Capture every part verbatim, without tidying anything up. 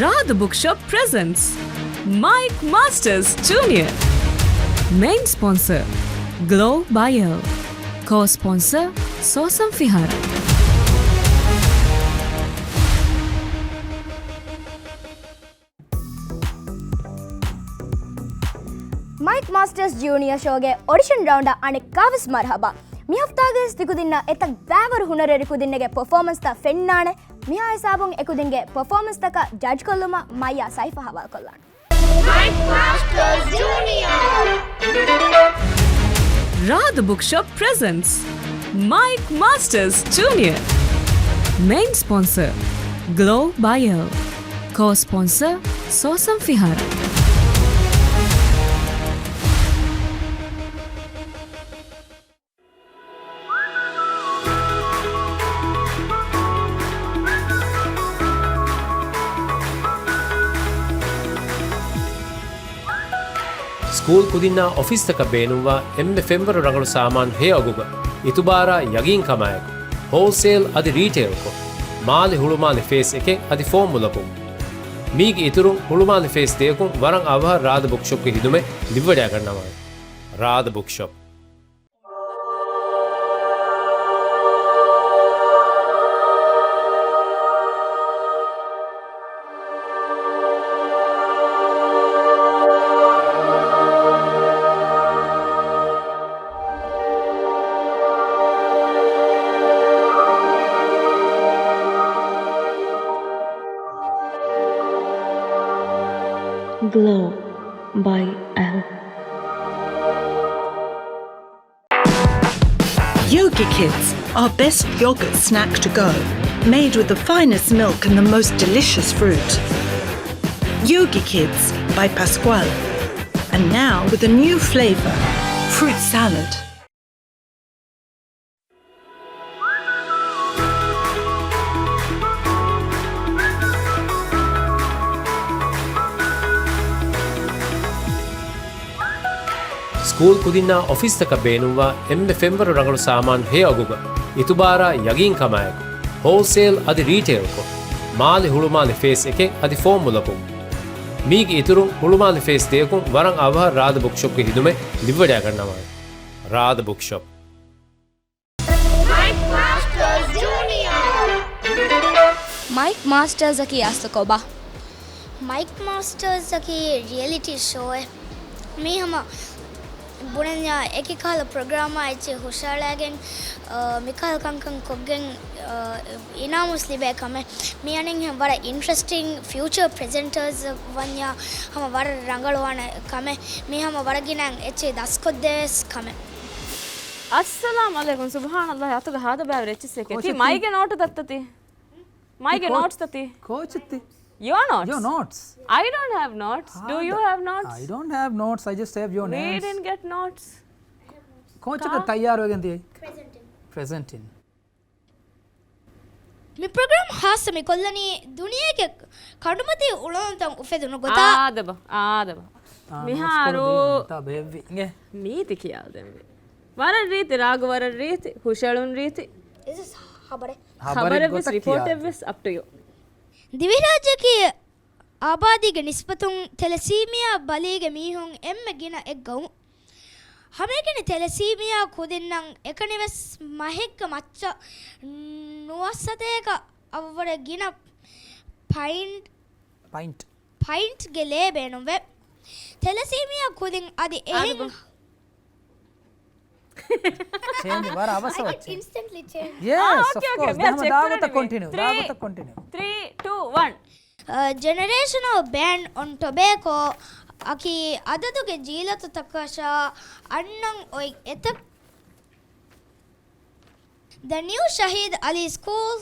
ރާދަ ބުކްޝޮޕް ޕްރެޒެންޓްސް މައިކް މާސްޓަރސް ޖޫނިއަރ. މެއިން ސްޕޮންސަރ، ގްލޯ ބަޔަލް. ކޯ ސްޕޮންސަރ، ސޯސަން ފިހާރަ. މައިކް މާސްޓަރސް ޖޫނިއަރ ޝޯގެ އޮޑިޝަން ރައުންޑަށް އަނެއްކާވެސް މަރުހަބާ. މި ހަފްތާގަވެސް ތިކުދިންނަށް އެތައް ބައިވަރު ހުނަރުވެރި ކުދިންނެއްގެ ޕަރފޯމަންސްތައް ފެންނާނެ. މިހާ ހިސާބުން އެކުދިންގެ ޕަރފޯމަންސްތަކަށް ޖަޖްކޮށްލުމަށް މައްޔާ ސައިފާ ހަވާލުކޮށްލާނެ. މައިކް މާސްޓަރސް ޖޫނިއަރ. ރާދަ ބުކްޝޮޕް ޕްރެޒެންޓްސް މައިކް މާސްޓަރސް ޖޫނިއަރ. މެއިން ސްޕޮންސަރ، ގްލޯ ބަޔަލް. ކޯ ސްޕޮންސަރ، ސޯސަން ފިހާރަ. ސްކޫލް ކުދިންނާ އޮފީސްތަކަށް ބޭނުންވާ އެންމެ ފެންވަރު ރަނގަޅު ސާމާނު ހެޔޮ އަގުގަ، އިތުބާރާ ޔަގީންކަމާއެކު، ހޯލްސޭލް އަދި ރީޓެއިލްކޮށް، މާލެ ހުޅުމާލެ ފޭސް އެކެއް އަދި ފޯމުލަކުން. މީގެ އިތުރުން، ހުޅުމާލެ ފޭސް ދެއަކުން ވަރަށް އަވަހަށް ރާދަ ބުކްޝޮޕްގެ ހިދުމަތް ލިބިވަޑައިގަންނަވާނެ. ރާދަ ބުކްޝޮޕް. Glow by L. Yogi Kids, our best yogurt snack to go. Made with the finest milk and the most delicious fruit. Yogi Kids by Pasquale. And now with a new flavor, fruit salad. ސްކޫލް ކުދިންނާ އޮފީސްތަކަށް ބޭނުންވާ އެންމެ ފެންވަރު ރަނގަޅު ސާމާނު ހެޔޮ އަގުގަ، އިތުބާރާ ޔަގީންކަމާއެކު، ހޯލްސޭލް އަދި ރީޓެއިލްކޮށް، މާލެ ހުޅުމާލެ ފޭސް އެކެއް އަދި ފޯމުލަކުން. މީގެ އިތުރުން، ހުޅުމާލެ ފޭސް ދެއަކުން ވަރަށް އަވަހަށް ރާދަ ބުކްޝޮޕްގެ ހިދުމަތް ލިބިވަޑައިގަންނަވާނެ. ރާދަ ބުކްޝޮޕް. މައިކް މާސްޓަރސް ޖޫނިއަރ. މައިކް މާސްޓަރސްއަކީ އަސްލު ކޮބާ؟ މައިކް މާސްޓަރސްއަކީ ރިއެލިޓީ ޝޯއެއް. މީ ހަމަ ބުނަންޏާ އެކި ކަހަލަ ޕްރޮގްރާމާ އެއްޗެއް ހުށައަޅައިގެން، އަ، މިކަހަލަ ކަންކަން ކޮށްގެން، އަ، އިނާމުސް ލިބޭ ކަމެއް. މި އަނެއްހެން ވަރަށް އިންޓްރެސްޓިން ފިއުޗަރ ޕްރެޒެންޓާސް ވަންޏާ ހަމަ ވަރަށް ރަނގަޅުވާނެ ކަމެއް. މީ ހަމަ ވަރަށް ގިނައިން އެއްޗެއް ދަސްކޮށްދޭވެސް ކަމެއް. އައްސަލާމް އަލައިކުމް. ސުބްހާނައްލާހް، އަތުގަ ހާދަ ބައިވެރި އެއްޗިއްސެކޭ. ތީ ކޯޗެއް މައިގެ ތީ؟ ނޯޓު ދައްތަ ތީ؟ މައިގެ ތީ ކޯ-، ނޯޓްސްތަ ތީ؟ ކޯޗެއް ތީ؟ Your notes? Your notes. I don't have notes. Do you have notes? I don't have notes. I just have your names. We didn't get notes. ކޯޗަކަށް ތައްޔާރުވެގެން ދިޔައީ؟ ޕްރެޒެންޓިން. މި ޕްރޮގްރާމް ހާއްސަ މި ކޮށްލަނީ ދުނިޔޭގެ ކަނޑުމަތީ އުޅުނުތައް އުފެދުނު ގޮތަށް. އާދެބަ، އާދެބަ. އާ، މިހާރު ނޯޓްސް ކޮޅު ދީން ތާ ބޭއްވި. އިނގޭ. ނީތި ކިޔާދެންވީ. ވަރަށް ރީތި، ރާގު ވަރަށް ރީތި، ހުށައެޅުން ރީތި. އިސް ހަބަރެއް. ހަބަރެއް ހަބަރެއްވެސް ގޮތަށް ރިޕޯޓެއްވެސް ކިޔާދެން. Up to you. ދިވެހިރާއްޖެއަކީ އާބާދީގެ ނިސްބަތުން ތެލަސީމިއާ ބަލީގެ މީހުން އެންމެ ގިނަ އެއް ގައުމު. ހަމައެކަނި ތެލަސީމިއާ ކުދިންނަށް އެކަނިވެސް މަހެއްގެ މައްޗަށް ނުވަސަތޭކަ އަށްވުރެ ގިނަ ޕައިންޓް، ޕައިންޓް. ޕައިންޓްގެ ލޭ ބޭނުންވޭ. ތެލަސީމިއާ ކުދިން އަދި އެހެން. ޗޭންޖް ވަރަށް އަވަސް އަވަސް ޗޭންޖް. އާ، އޯކޭ، އޯކޭ. މިއަށް ޗެކް ކުރަނީ. ތްރީ، ޓޫ، ވަން. އަ، ޖެނެރޭޝަނަލް ބޭން އޮން ޓޮބޭކޯ އަކީ އަދަދުގެ ޖީލަތުތަކަށާ އަންނަން އޮތް އެތައް. The new Shahid Ali School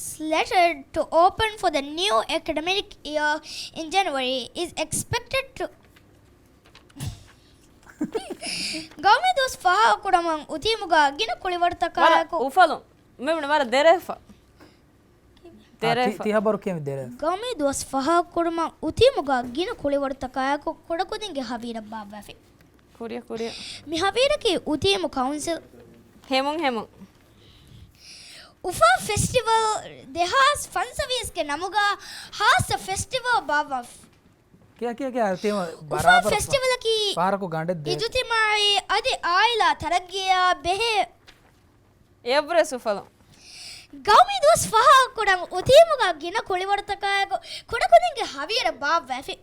slated to open for the new academic year in January is expected to ގައުމީ ދުވަސް ފަހަކުރަމުން އުތީމުގަ ގިނަ ކުޅިވަރުތަކާއެކު. އުފަލުން. މި ވަރަށް ދެރަވެފަ. ދެރަވެފަ. ތި ހަބަރު ކިޔަން ދެރަވެފަ. ގައުމީ ދުވަސް ފަހަކުރުމަށް އުތީމުގަ ގިނަ ކުޅިވަރުތަކާއެކު ކުޑަކުދިންގެ ހަވީރަށް ބާއްވައިފި. ކުރިއަށް، ކުރިއަށް. މި ހަވީރަކީ އުތީމު ކައުންސިލް. ހެމުން، ހެމުން. އުފާ ފެސްޓިވަލް ދެހާސް ފަންސަވީސްގެ ނަމުގަ ހާއްސަ ފެސްޓިވަލް ބާއްވާފަ. ކިޔާ، ކިޔާ، ކިޔާ، ތިމަ އުފާ ބަރާބަރު ފެސްޓިވަލަކީ ފާރަކު ގަނޑެއް ދޭ. އިޖުތިމާޢީ އަދި އާއިލާ ތަރައްގީއާ ބެހޭ އެއަށްވުރެ ސުފަލުން. ގައުމީ ދުވަސް ފަހަރަކު ކުރަން އުދީމުގަ ގިނަ ކުޅިވަރުތަކާއެކު ކުޑަކުދިންގެ ހަވިޔަރެއް ބާއްވައިފި.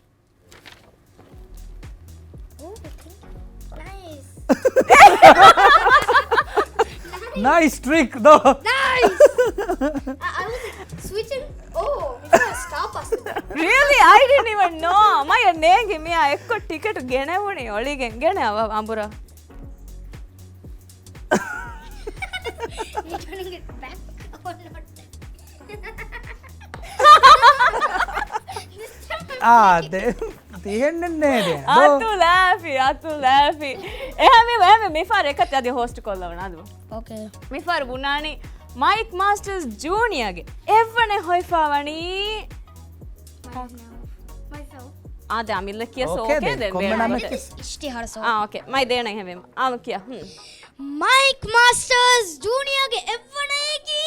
Nice. Nice trick, though. Nice. I, I was, like, switching. Oh, it's a star pass. Really? I didn't even know. މަޔަށް ނޭނގި މިޔާ އެއްކޮށް ޓިކެޓު ގެނެވުނީ އޮޅިގެން. ގެނެ އަވަ އަނބުރާ. Returning it back or not? އާ، ދެ-، ތިހެންނެއް ނޭ ދޭ. އަތުލާފި، އަތުލާފި. އެހެންވީމަ، އެހެންވީމަ، މިފަހަރު އެކަތި އަދި ހޯސްޓް ކޮށްލަވަން އަދު. އޯކޭ. މިފަހަރު ބުނާނީ މައިކް މާސްޓަރސް ޖޫނިއަރގެ އެއްވަނަ ހޮތްފަ ވަނީ. އާދެ، އަމިއްލަ ކިޔަސް އޯކޭ އޯކޭ ދެން. ދެން ކޮންމެ ވޭނެ ނަމެއް އަދި. ކިޔަސް؟ އިޝްތިހާރު ސޯ. އާ، އޯކޭ. މައި ދޭނަ އެހެންވީމަ. އާ، ކިޔާ. ހުން. މައިކް މާސްޓަރސް ޖޫނިއަރގެ އެއްވަނައިގީ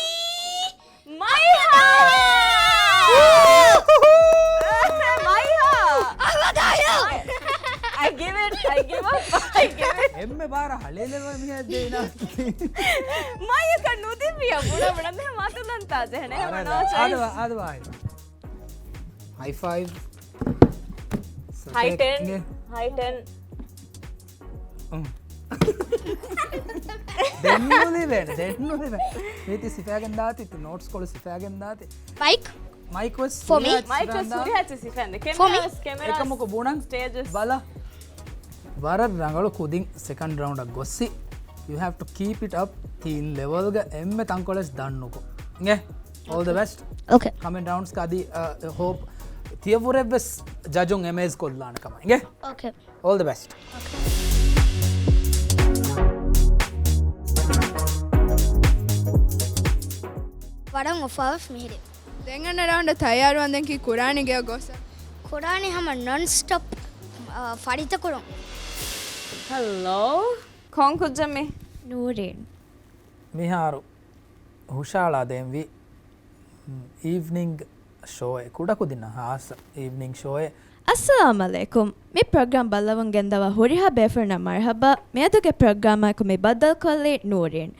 މައިހާ! މައިހާ! އަހްމަދާޔާ! I give it, I give up, I give it. އެންމެ ބާރަށް ހަޅޭލެވޭ މީހާ ދޭނާ. މައިކަށް ނުދިއްވިޔާ ބުނަ ބުނަ މި މަތުލަން ތާ ޖެހެނެ. އާދެ، އާދެ، އާދެ. ހައި ފައިވް. ހައި ޓެން. ހައި ޓެން. އުން. ދެން ނުލިބޭނެ، ދެން ނުލިބޭނެ. މީތި ސިފައިގެން ދާތި، ތި ނޯޓްސް ކޮޅު ސިފައިގެން ދާތި. މައިކް. މައިކް ވެސް ފޯ މީ. މައިކް ވެސް ހުރިހާ ސިފައިން ދާ. ކެމެރާ ވެސް، ކެމެރާ. އެކަމަކު ބުނަން ސްޓޭޖަސް. ބަލަ. ވަރަށް ރަނގަޅު ކުދިން ސެކަންޑް ރައުންޑަށް ގޮއްސި. You have to keep it up. ތިން ލެވަލްގަ އެންމެ ތަންކޮޅެސް ދަންނުކޮށް. އިނގޭ؟ All the best. އޯކޭ. ކަމެންޓް ރައުންޑްސް ކަދި، އަ، ހޯޕް ތިޔަށްވުރެ ވެސް ޖަޖުން އެމޭޒް ކޮށްލާނެ ކަމަށް. އިނގޭ؟ އޯކޭ. All the best. ވަރަށް އުފާވެފަ މިހިރީ. ދެން އަންނަ ރައުންޑަށް ތައްޔާރުވާން ދެން ކީ ކުރާނީ ގެއަށް ގޮސް. ކުރާނީ ހަމަ ނޮން ސްޓޮޕް، އާ، ފަރިތަކުރުން. ހެލޯ. ކޮން ކުއްޖެއް މީ؟ ނޫރީން. މިހާރު ހުށަހަޅާ ދޭންވީ، އީވްނިންގް ޝޯއެއް، ކުޑަކުދިންނަށް ހާއްސަ އީވްނިންގް ޝޯއެއް. އައްސަލާމް ޢަލައިކުމް. މި ޕްރޮގްރާމް ބައްލަވަން ގެންދަވާ ހުރިހާ ބޭފުޅުންނަށް މަރުޙަބާ. މިއަދުގެ ޕްރޮގްރާމާއެކު މި ބައްދަލުކޮށްލީ ނޫރީން.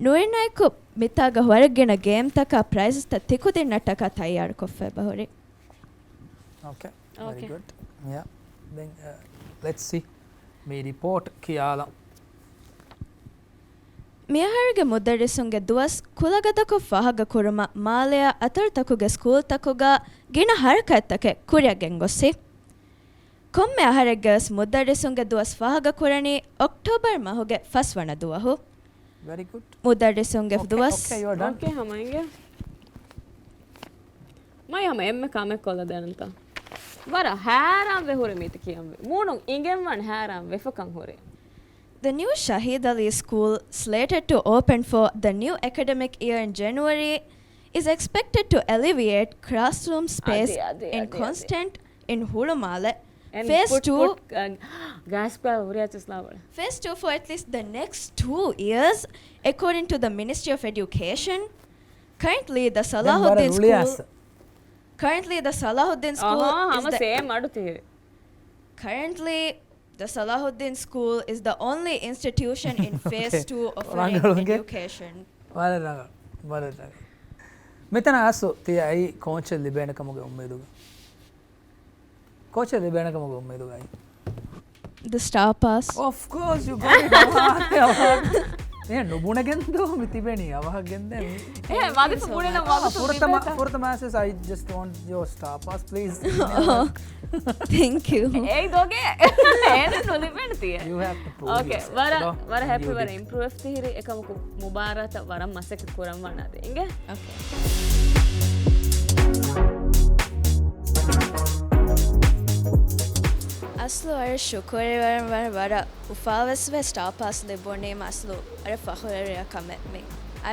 ނޫރީނާއެކު މިތާގަ ވަރަށް ގިނަ ގޭމްތަކާ ޕްރައިޒްތައް ތިކުދިންނަށްޓަކާ ތައްޔާރުކޮށްފައިބަ ހުރި. އޯކޭ. ވެރީ ގުޑް. ޔާ. ދެން، އަ، ލެޓްސް ސީ. މި ރިޕޯޓް ކިޔާލަން. މިއަހަރުގެ މުދައްރިސުންގެ ދުވަސް ކުލަގަދަކޮށް ފާހަގަކުރުމަށް މާލެއާ އަތޮޅުތަކުގެ ސްކޫލްތަކުގަ ގިނަ ހަރަކާތްތަކެއް ކުރިއަށް ގެންގޮއްސި. ކޮންމެ އަހަރެއްގެވެސް މުދައްރިސުންގެ ދުވަސް ފާހަގަކުރަނީ އޮކްޓޯބަރު މަހުގެ ފަސްވަނަ ދުވަހު. ވެރީ ގުޑް. މުދައްރިސުންގެ އޯކޭ، ދުވަސް. އޯކޭ، ޔޫ އާރް ޑަން. އޯކޭ، ހަމަ އިނގޭ. މައި ހަމަ އެންމެ ކަމެއް ކޮށްލަ ދޭނަންތަ؟ ވަރަށް ހައިރާންވެ ހުރެ މީތި ކިޔަންވީ. މޫނުން އިނގެންވާން ހައިރާން ވެފަކަން ހުރޭ. The new Shahid Ali School, slated to open for the new academic year in January, is expected to alleviate classroom space in constant in ހުޅުމާލެ. And phase two, ގާސްޕަ ހުރިހާ ޗިސްލާވަޅ. Phase two for at least the next two years, according to the Ministry of Education. Currently, the Salahuddin School. Currently, the Salahuddin School is the. ހަމަ ސޭމް އަޑު ތިހިރި. Currently, the Salahuddin School is the only institution in phase two offering education. ވަރަށް ރަނގަޅު. ވަރަށް ރަނގަޅު. މިތަނަށް އައިސް ތިޔަ އައީ ކޯޗެއް ލިބޭނެ ކަމުގެ އުއްމީދުގަ. ކޯޗެއް ލިބޭނެ ކަމުގެ އުއްމީދުގައި. The Star Pass. Of course, you got it. އެ ނުބުނެގެން ދޯ މި ތިބެނީ އަވަހަށް ގެންދޭ މި. އެ ވަގުތު ބުނެނަ ވަގުތު ފުރަތަމަ، ފުރަތަމަ އައިސް، I just want your Star Pass, please. Thank you. އޭ ދޯގެ. އޭނަ ނުލިބެން ތިޔަ. You have to prove yourself. އޯކޭ. ވަރަށް، ވަރަށް ހެޕީ، ވަރަށް އިމްޕްރޫވް ތިހިރި އެކަމަކު މުބާރާތަށް ވަރަށް މަސައްކަތް ކުރަން ވާނާދެ. އިނގޭ؟ އަސްލު ވަރަށް ޝުކުރި ވަރަށް، ވަރަށް، ވަރަށް އުފާވެސް ވެ ސްޓާ ޕާސް ލިބުނީމަ އަސްލު ވަރަށް ފަޚުރުވެރިޔާ ކަމެއް މީ.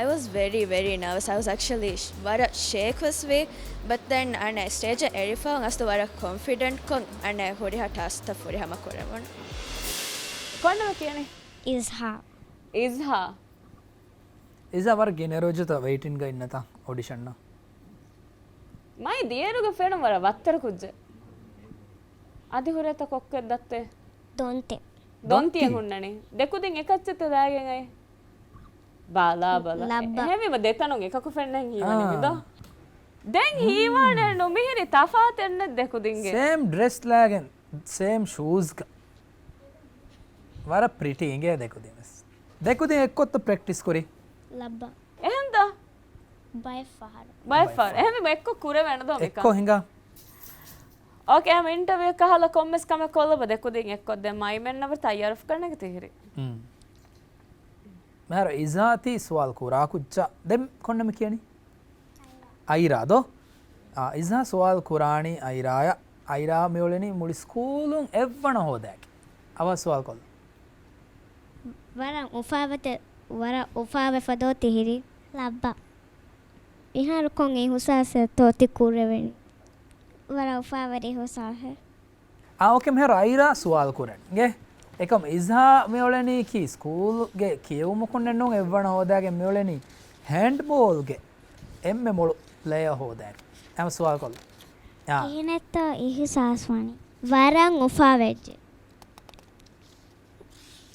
I was very, very nervous. I was actually ވަރަށް ޝޭކްވެސް ވި. But then އަނެއް ސްޓޭޖަށް އެރިފަހުން އަސްލު ވަރަށް ކޮންފިޑެންޓްކޮށް އަނެއް ހުރިހާ ޓާސްކްތައް ފުރިހަމަ ކުރެވުނު. ކޮންނަމެއް ކިޔަނީ؟ އިޒްހާ. އިޒްހާ. އިޒާ ވަރަށް ގިނަ ރޯޖުތަ ވެއިޓިންގ އިންނަތަ އޮޑިޝަންނަށް؟ މައި ދިޔައިރުގެ ފެނުން ވަރަށް ވައްތަރު ކުއްޖެއް. އަދި ހުރޭތަ ކޮއްކޮއެއް ދައްތޭ؟ ދޮންތި. ދޮންތިއެއް ދޮންތި. ހުންނަނީ. ދެކުދިން އެކައްޗެއްތަ ދާގެން އައި؟ ބާލާ ބަލަ. ލައްބަ. އެހެންވީމަ ދެތަނުން އެކަކު ފެންނަން ހީވަނީ އާ. މިދޯ. ދެން ހީވާ ނެއްނު މިހިރީ ތަފާތެއްނެއް ދެކުދިންގެ. ސޭމް ޑްރެސް ލާގެން، ސޭމް ޝޫޒްގަ. ވަރަށް ޕްރިޓީ އިނގޭ ދެކުދިން ވެސް. ދެކުދިން އެއްކޮށްތަ ޕްރެކްޓިސް ކުރީ؟ ލައްބަ. އެހެންދާ؟ ބައެއް ފަހަރު. ބައެއް ފަހަރު. ބައެއް ފަހަރު. އެހެންވީމަ އެއްކޮށް ކުރެވޭނެ ދޯ މިކަން. އެއްކޮށް ހިނގާ. އޯކޭ، ހަމަ އިންޓަވިއު ކަހަލަ ކޮންމެސް ކަމެއް ކޮށްލަބަ ދެކުދިން އެއްކޮށްދޭ މައިމެންނަށް ވަރަށް ތައްޔާރު ކަންނެގެ ތިހިރި. މިހާރު އިޒާ ތި ސުވާލު ކުރާ ކުއްޖާ ދެން ކޮންނަމެ ކިޔަނީ؟ އައިރާ ދޯ؟ އާ، އިޒާ ސުވާލު ކުރާނީ އައިރާޔަށް. އައިރާ މިއުޅެނީ މުޅި ސްކޫލުން އެއްވަނަ ހޯދާކި. އަވަހަށް ސުވާލު ކޮށްލަ. ވަރަށް އުފާވެތެ، ވަރަށް އުފާވެފަ ދޯ ތިހިރީ؟ ލައްބަ. މިހާރު ކޮން އިހުސާސެއްތޯ ތި ކުރެވެނީ؟ ވަރަށް އުފާވެރި އިހުސާސެއް. އާ، އޯކޭ، މިހާރު އައިރާ ސުވާލު ކުރަން. އިނގޭ؟ އެކަމް އިޒްހާ މިއުޅެނީކީ ސްކޫލްގެ ކިޔެވުމަކުންނެއްނޫން އެއްވަނަ ހޯދާގެން މިއުޅެނީ ހޭންޑްބޯލްގެ އެންމެ މޮޅު ޕްލޭޔަ ހޯދާނެ. އެހެން ސުވާލު ކޮށްލަ. އާ. ކިހިނެއްތޯ އިހުސާސް ވަނީ؟ ވަރަށް އުފާވެއްޖެ.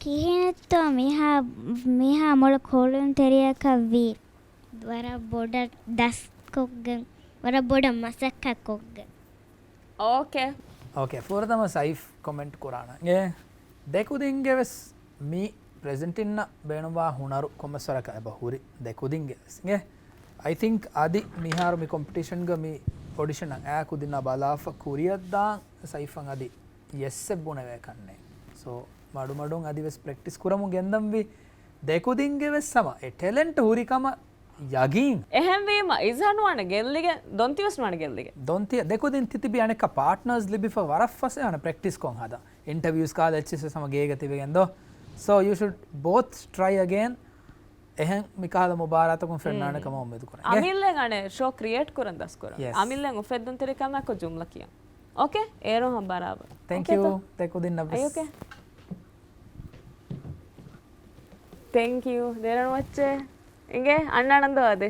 ކިހިނެއްތޯ މިހާ، މިހާ މޮޅު ކޮޅުންތެރިޔަކަށް ވީ؟ ވަރަށް ބޮޑަށް ދަސްކޮށްގެން، ވަރަށް ބޮޑަށް މަސައްކަތްކޮށްގެން. އޯކޭ. އޯކޭ، ފުރަތަމަ ސައިފް ކޮމެންޓް ކުރާނަން. އޭ، ދެކުދިންގެ ވެސް މި ޕްރެޒެންޓިންނަށް ބޭނުންވާ ހުނަރު ކޮންމެސް ވަރަކަށް އެބަ ހުރި ދެކުދިންގެ ވެސް. އޭ، އައި ތިންކް އަދި މިހާރު މި ކޮމްޕިޓިޝަންގަ މި އޮޑިޝަނަށް އާ ކުދިންނާ ބަލާފަ ކުރިއަށްދާން ސައިފަށް އަދި ޔެސްއެއް ބުނެވޭ ކަންނޭނގެ. ސޯ، މަޑުމަޑުން އަދި ވެސް ޕްރެކްޓިސް ކުރަމުން ގެންދަންވީ. ދެކުދިންގެ ވެސް ހަމަ އެ ޓެލެންޓް ހުރި ކަމަށް ޔަގީން. އެހެންވީމަ، އިޒްހާ ނުވާނެ ގެއްލިގެން، ދޮންތި ވެސް ނުވާނެ ގެއްލިގެން. ދޮންތި، ދެކުދިން ތިތިބި އަނެއްކާ ޕާޓްނާސް ލިބިފަ ވަރަށް ފަސޭހަ ޕްރެކްޓިސް ކޮށް ހަދާ. އިންޓަވިއުސް ކާލަ އެއްޗިސް ވެސް ހަމަ ގޭގަ ތިބެގެން ދޯ. So, you should both try again. އެހެން މިކަހަލަ މުބާރާތަކުން ފެންނާނެ ކަމަށް އުއްމީދު ކުރަން. އަމިއްލައަށް އަނެއް ޝޯ ކްރިއޭޓް ކުރަން ދަސްކުރަން. ޔެސް. އަމިއްލައަށް އުފެއްދުންތެރިކަމާއެކު ޖުމްލަ ކިޔަން. އޯކޭ؟ އޭރު ހަމަ ބަރާބަރަށް. ތެންކް ޔޫ. އޯކޭތަ؟ ދެކުދިންނަށް ވެސް. އައި އޯކޭ. ތެންކް ޔޫ. ދެރަން ވައްޗޭ. އިނގޭ އަންނާނަން ދޯ އަދި.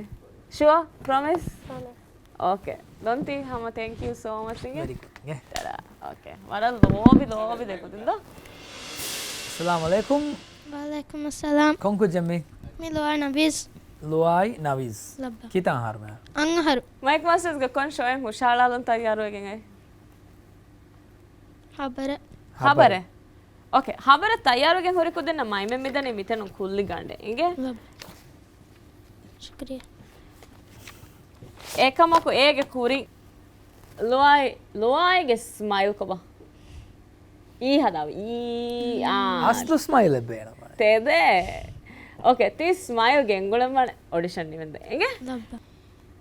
ޝުއާ؟ ޕްރޮމިސް؟ ޕްރޮމިސް. އޯކޭ. ދޮންތި ހަމަ ތެންކް ޔޫ ސޯ މަޗް އިނގޭ. ވެރި ގުޑް އިނގޭ. ތަރާ. އޯކޭ. ވަރަށް ލޯބި ލޯބި ދެކުދިން ދޯ. އައްސަލާމު ޢަލައިކުމް. ވަޢަލައިކުމުއްސަލާމް. ކޮން ކުއްޖެއް މީ؟ މީ ލުއާއި ނަވީޒް. ލުއާއި ނަވީޒް. ލައްބަ. ކިތަން އަހަރު މެ؟ އަށް އަހަރު. މައިކް މާސްޓަރސްގެ ކޮން ޝޯއެއް ހުށަހަޅާލަން ތައްޔާރުވެގެން އައި؟ ހަބަރެއް. ހަބަރެއް. އޯކޭ، ހަބަރެއް ތައްޔާރުވެގެން ހުރި ކުދިންނަށް މައިމެން މިދަނީ މިތަނުން ކުއްލިގަނޑެއް. އިނގޭ؟ ލައްބަ. ޝުކުރިއްޔާ. އެކަމަކު އޭގެ ކުރިން ލުއާއި، ލުއާއިގެ ސްމައިލް ކޮބާ؟ އީ ހަދާ، އީ، އާ. އަސްލު ސްމައިލެއް ބޭނުންވާނެ. ތެދޭ. އޯކޭ، ތި ސްމައިލް ގެންގުޅެންވާނެ އޮޑިޝަން ނިމެންދެން. އިނގޭ؟ ލައްބަ.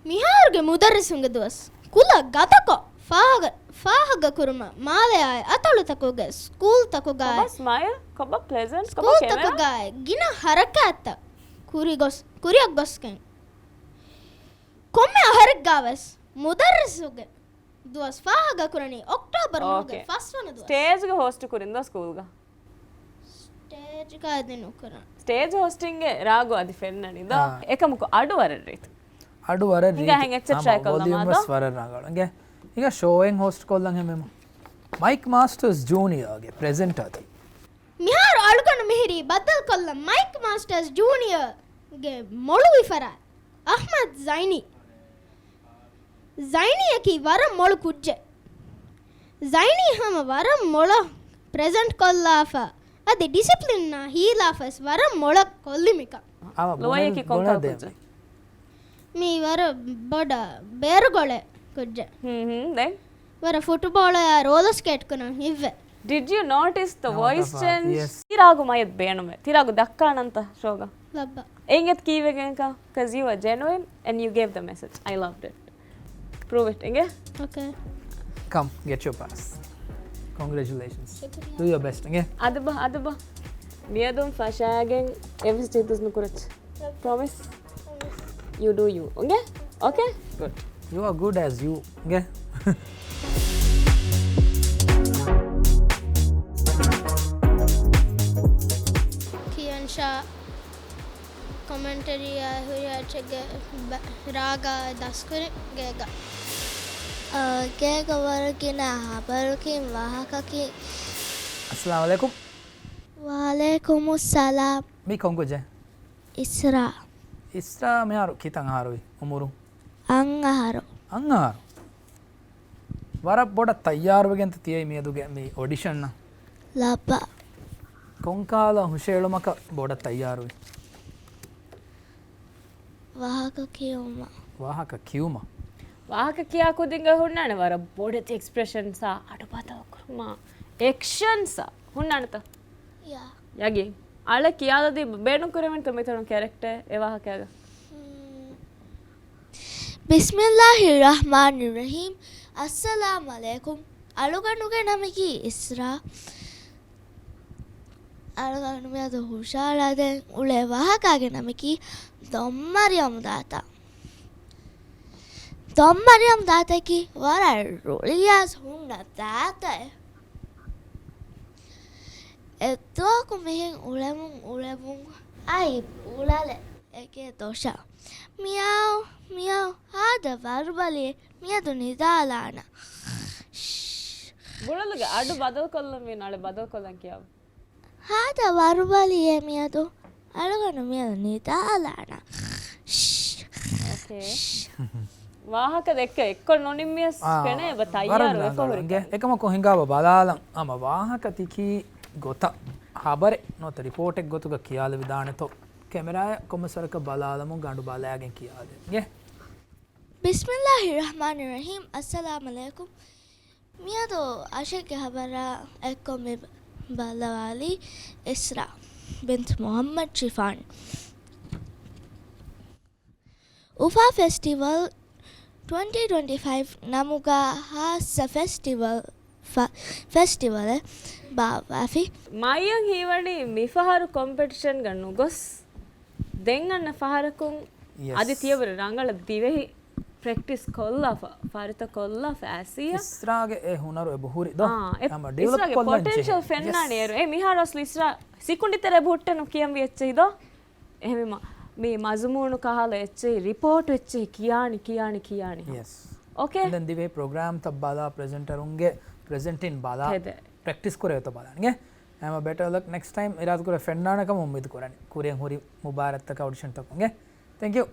މިހާރުގެ މުދައްރިސުންގެ ދުވަސް ކުލަ ގަދަކޮށް ފާހަގަ، ފާހަގަކުރުމަށް މާލެއާއި އަތޮޅުތަކުގެ ސްކޫލްތަކުގައި، ކޮބާ ސްމައިލް؟ ކޮބާ ޕްލެޒެންޓް؟ ކޮބާ ކެމެރާ؟ ސްކޫލްތަކުގައި ގިނަ ހަރަކާތްތައް ކުރިގޮސް، ކުރިއަށް ގޮސްގެން. ކޮންމެ އަހަރެއްގަވެސް މުދައްރިސުގެ ދުވަސް ފާހަގަކުރަނީ އޮކްޓޯބަރު މަހުގެ އޯކޭ. ފަސްވަނަ ދުވަސް. ސްޓޭޖްގެ ހޯސްޓް ކުރިން ދޯ ސްކޫލްގަ؟ ސްޓޭޖްގަ އަދި ނުކުރަން. ސްޓޭޖް ހޯސްޓިންގެ ރާގު އަދި ފެންނަނީ ދޯ؟ އާ. އެކަމަކު އަޑު ވަރަށް ރީތި. އަޑު ވަރަށް ހިނގާ ރީތި. ހެން އެއްޗެއް ހަމަ ޓްރައި ކޮށްލަމާ ވޮލިއުމް ދޯ؟ ވެސް ވަރަށް ރަނގަޅު. އިނގޭ؟ ހިނގާ ޝޯއެއް ހޯސްޓް ކޮށްލަން ހެމެމު. މައިކް މާސްޓަރސް ޖޫނިއަރގެ ޕްރެޒެންޓާ ތީ. މިހާރު އަޅުގަނޑު މިހިރީ ބައްދަލުކޮށްލަން މައިކް މާސްޓަރސް ޖޫނިއަރގެ މޮޅުވި ފަރާތް އަޙްމަދު ޒައިނީ. ޒައިނީއަކީ ވަރަށް މޮޅު ކުއްޖެއް. ޒައިނީ ހަމަ ވަރަށް މޮޅަށް ޕްރެޒެންޓް ކޮށްލާފަ، އަދި ޑިސިޕްލިންއާ ހީލާފަސް ވަރަށް މޮޅަށް ކޮށްލި މިކަން. އާ، ލުއާއިއަކީ ބުނެ-، ކޮން ބުނެދޭ ކަހަލަ ކުއްޖެއް؟ މީ ވަރަށް ބޮޑަށް ބޭރުގޮޅޭ ކުއްޖެއް. ހުން، ހުން، ދެން؟ ވަރަށް ފުޓުބޯޅަޔާ ރޯލަރ ސްކޭޓް ކުރަން ހިތްވޭ. Did you notice the voice change? ތިރާގު މަޔަށް ބޭނުމޭ. ތިރާގު ދައްކާނަންތަ ޝޯގަ؟ ލައްބަ. އެނގެތް ކީއްވެގެންކަ؟ 'Cause you are genuine and you gave the message. I loved it. Prove it. އިނގޭ؟ Okay. Come, get your pass. Congratulations. ޝުކުރިއްޔާ. Do your best. އިނގޭ؟ އަދަބަށް، އަދަބަށް. މިއަދުން ފަށާގެން އެއްވެސް ޗިހިތުސް ނުކުރައްޗޭ. Promise? You do you. އިނގޭ؟ Okay? Good. You are good as you. އިނގޭ؟ ކިޔަންޝާ ކޮމެންޓް ޑޮކިއުމެންޓަރީއާ ހުރިހާ އެއްޗެއްގެ ބަ-، ރާގާ ދަސްކުރި ގޭގަ. އާ، ގޭގަ ވަރަށް ގިނަ ހަބަރުކިން ވާހަކަކީ. އައްސަލާމު ޢަލައިކުމް. ވަޢަލައިކުމުއްސަލާމް. މީ ކޮން ކުއްޖެއް؟ އިސްރާ. އިސްރާ މިހާރު ކިތަން އަހަރުވި އުމުރު؟ އަށް އަހަރު. އަށް އަހަރު. ވަރަށް ބޮޑަށް ތައްޔާރުވެގެންތަ ތިޔައީ މިއަދުގެ މި އޮޑިޝަނަށް؟ ލައްބަ. ކޮންކަހަލަ ހުށައެޅުމަކަށް ބޮޑަށް ތައްޔާރުވީ؟ ވާހަކަ ކިޔުމަށް. ވާހަކަ ކިޔުމަށް. ވާހަކަ ކިޔާ ކުދިންގަ ހުންނާނެ ވަރަށް ބޮޑެތި އެކްސްޕްރެޝަންސާ، އަޑު ބަދަލު ކުރުމާ، އެކްޝަންސާ ހުންނާނެތަ؟ ޔާ. ޔަގީން. އަޅެ ކިޔާލަދީ ބޭނުން ކުރެވެންތަ މިތަނުން ކެރެކްޓަރެއް އެ ވާހަކައިގަ؟ ހުން. بسم الله الرحمن الرحيم. އައްސަލާމު ޢަލައިކުމް. އަޅުގަނޑުގެ ނަމަކީ އިސްރާ. އަޅުގަނޑު މިއަދު ހުށައަޅާދޭން އުޅޭ ވާހަކައިގެ ނަމަކީ ދޮންމަރިޔަމް ދާތަ. ދޮންމަރިޔަމް ދާތަކީ ވަރަށް ރުޅިއައިސް ހުންނަ ދާތައެއް. އެއްދުވަހަކު މިހެން އުޅެމުން އުޅެމުން އައި ބުޅަލެއް އޭގެ ދޮށަށް. މިޔާވް، މިޔާވް، ހާދަ ވަރުބަލިއޭ، މިއަދު ނިދާލާނަން. ބުޅަލުގެ އަޑު ބަދަލުކޮށްލަން ވީ ނަޅެ ބަދަލުކޮށްލަން ކިޔާ. ހާދަ ވަރުބަލިއޭ މިއަދު، އަޅުގަނޑު މިއަދު ނިދާލާނަން. އޯކޭ. ވާހަކަ ދެއްކަ އެއްކޮށް ނުނިންމިޔަސް އާ، ފެނޭ ބަ ތައްޔާރު ވެފަ ހުރި އިނގޭ. އެކަމަކު ހިނގާބަ ބަލާލަން. އަމަ ވާހަކަ ތިކީ ގޮތަށް ހަބަރެއް ނުވަތަ ރިޕޯޓެއް ގޮތުގަ ކިޔާލެވިދާނެތޯ. ކެމެރާއަށް ކޮންމެސް ވަރަކަށް ބަލާލަމުން ގަނޑު ބަލައިގެން ކިޔާލެން. އިނގޭ. بسم الله الرحمن الرحيم. އައްސަލާމު ޢަލައިކުމް. މިއަދު އަށެއްގެ ހަބަރާ އެއްކޮށް މި ބައްލަވާލީ އިސްރާ ބިންތު މުޙައްމަދު ޝިފާން. އުފާ ފެސްޓިވަލް ޓްވެންޓީ ޓްވެންޓީ ފައިވް ނަމުގަ ޚާއްޞަ ފެސްޓިވަލް، ފަ-، ފެސްޓިވަލެއް ބާއްވާފި. މައިޔަން ހީވަނީ މިފަހަރު ކޮމްޕެޓިޝަންގަ ނުގޮސް، ދެން އަންނަ ފަހަރަކުން ޔެސް. އަދި ތިޔަބަރު ރަނގަޅަށް ދިވެހި ޕްރެކްޓިސް ކޮށްލާފަ، ފަރިތަ ކޮށްލާފަ އައިސް. އިސްރާގެ އެ ހުނަރު އެބަ ހުރި ދޯ؟ އާ، އެ ހަމަ ޑިވެލޮޕް އިސްރާގެ ކޮށްލަން ޕޮޓެންޝަލް ޖެހޭ. ފެންނާނެ ޔެސް. އޭރު. އެ މިހާރު އަސްލު އިސްރާ ސިކުނޑި ތެރެ ބުއްޓެ ނުކިޔަންވި އެއްޗެހި ދޯ؟ އެހެންވީމަ، މި މަޒުމޫނު ކަހަލަ އެއްޗެހި، ރިޕޯޓު އެއްޗެހި ކިޔާނި، ކިޔާނި، ކިޔާނި. ޔެސް. އޯކޭ؟ ދެން ދިވެހި ޕްރޮގްރާމްތައް ބަލާ، ޕްރެޒެންޓަރުންގެ ޕްރެޒެންޓިން ބަލާ، ހެދެ. ޕްރެކްޓިސް ކުރެވޭތޯ ބަލާން. އިނގޭ؟ ހަމަ ބެޓަ ލަކް ނެކްސްޓް ޓައިމް އިރާދަކުރޭ ފެންނާނެ ކަމަށް އުއްމީދު ކުރަނީ. ކުރިއަށް ހުރި މުބާރާތްތަކާ އޮޑިޝަންތަކުން. އިނގޭ؟ ތެންކް ޔޫ.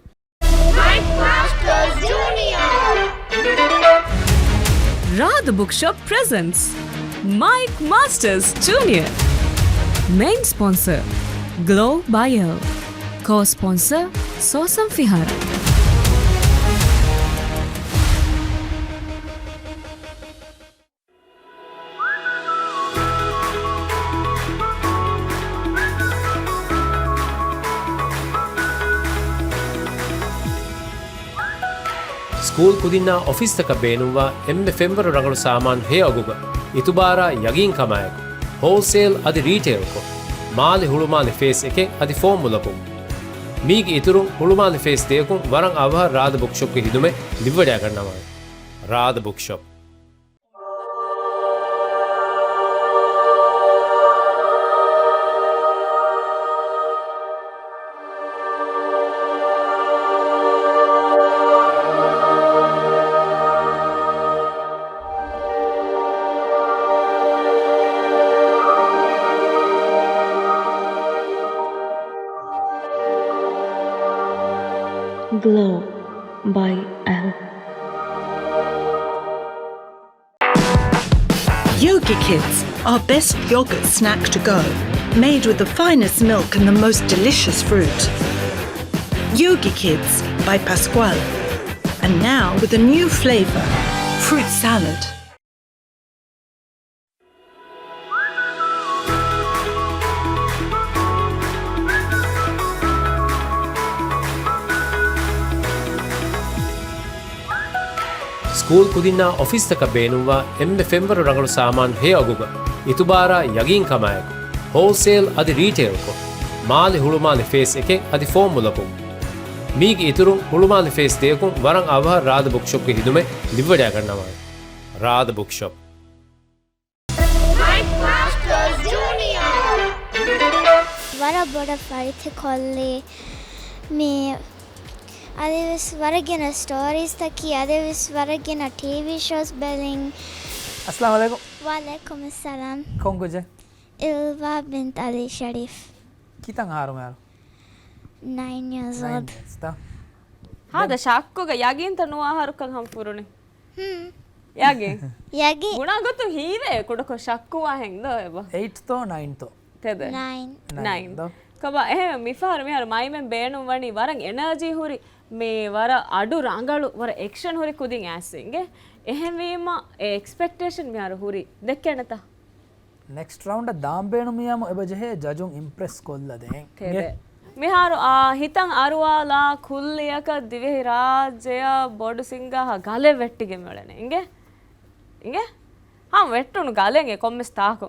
މައިކް މާސްޓަރސް ޖޫނިއާ. ރާދަ ބުކްޝޮޕް ޕްރެޒެންޓްސް މައިކް މާސްޓަރސް ޖޫނިއާ. މެއިން ސްޕޮންސަރ ގްލޯ ބަޔަލް. ކޯ ސްޕޮންސަރ ސޯސަން ފިހާރަ. ސްކޫލް ކުދިންނާ އޮފީސްތަކަށް ބޭނުންވާ އެންމެ ފެންވަރު ރަނގަޅު ސާމާނު ހެޔޮ އަގުގަ އިތުބާރާ ޔަގީންކަމާއެކު، ހޯލްސޭލް އަދި ރީޓެއިލްކޮށް، މާލެ ހުޅުމާލެ ފޭސް އެކެއް އަދި ފޯމުލަކުން. މީގެ އިތުރުން ހުޅުމާލެ ފޭސް ދެޔަކުން ވަރަށް އަވަހަށް ރާދަ ބުކްޝޮޕްގެ ހިދުމަތް ލިބިވަޑައިގަންނަވާނެ. ރާދަ ބުކްޝޮޕް. Glow by L. Yogi Kids, our best yogurt snack to go, made with the finest milk and the most delicious fruit. Yogi Kids by Pasquale. And now with a new flavor, fruit salad. ސްކޫލް ކުދިންނާ އޮފީސްތަކަށް ބޭނުންވާ އެންމެ ފެންވަރު ރަނގަޅު ސާމާނު ހެޔޮ އަގުގަ އިތުބާރާ ޔަގީންކަމާއެކު، ހޯލްސޭލް އަދި ރީޓެއިލްކޮށް، މާލެ ހުޅުމާލެ ފޭސް އެކެއް އަދި ފޯމުލަކުން. މީގެ އިތުރުން ހުޅުމާލެ ފޭސް ދެޔަކުން ވަރަށް އަވަހަށް ރާދަ ބުކްޝޮޕްގެ ހިދުމަތް ލިބިވަޑައިގަންނަވާނެ. ރާދަ ބުކްޝޮޕް. ވަރަށް ބޮޑަށް ފަރިތަ ކޮށްލީ މި އަދިވެސް ވަރަށް ގިނަ ސްޓޯރީސްތަކީ، އަދިވެސް ވަރަށް ގިނަ ޓީވީ ޝޯސް ބެލިން. އައްސަލާމު ޢަލައިކުމް. ވަޢަލައިކުމުއްސަލާމް. ކޮން ކުއްޖެއް؟ އިލްވާ ބިންތު ޢަލީ ޝަރީފް. ކިތަން އަހަރު މިހާރު؟ ނައިން ޔިއަރސް އޯލްޑް. ނައިން ޔިއަރސް ތަ؟ ހާދަ ޝައްކުގަ ޔަގީންތަ ނުވާ އަހަރުކަން ހަމަ ފުރުނީ؟ ހުން. ޔަގީން. ޔަގީން. ގުނާ ގޮތުން ހީވޭ ކުޑަކޮށް ޝައްކުވާހެން ދޯ އެބަ؟ އެއް ތޯ ނައިން ތޯ؟ ތެދެއް. ނައިން. ނައިން. ނައިން ދޯ؟ ކޮބާ އެހެން މިފަހަރު މިހާރު މައިމެން ބޭނުން ވަނީ ވަރަށް އެނަރޖީ ހުރި، މި ވަރަށް އަޑު ރަނގަޅު، ވަރަށް އެކްޝަން ހުރި ކުދިން އައިސް އިނގޭ. އެހެންވީމަ އެ އެކްސްޕެކްޓޭޝަން މިހާރު ހުރީ ދެއްކޭނެތަ؟ ނެކްސްޓް ރައުންޑަށް ދާން ބޭނުމިއްޔާމު އެބަޖެހޭ ޖަޖުން އިމްޕްރެސް ކޮށްލަދޭން. ތެދެއް. އިނގޭ؟ މިހާރު އާ ހިތަށް އަރުވާލާ ކުއްލިއަކަށް ދިވެހިރާއްޖެއަށް ބޮޑު ސިންގާހާ ގަލެއް ވެއްޓިގެން މިއުޅެނީ. އިނގޭ؟ އިނގޭ؟ ހަމަ ވެއްޓުނު ގަލެއް އެ ކޮންމެސް ތާކު.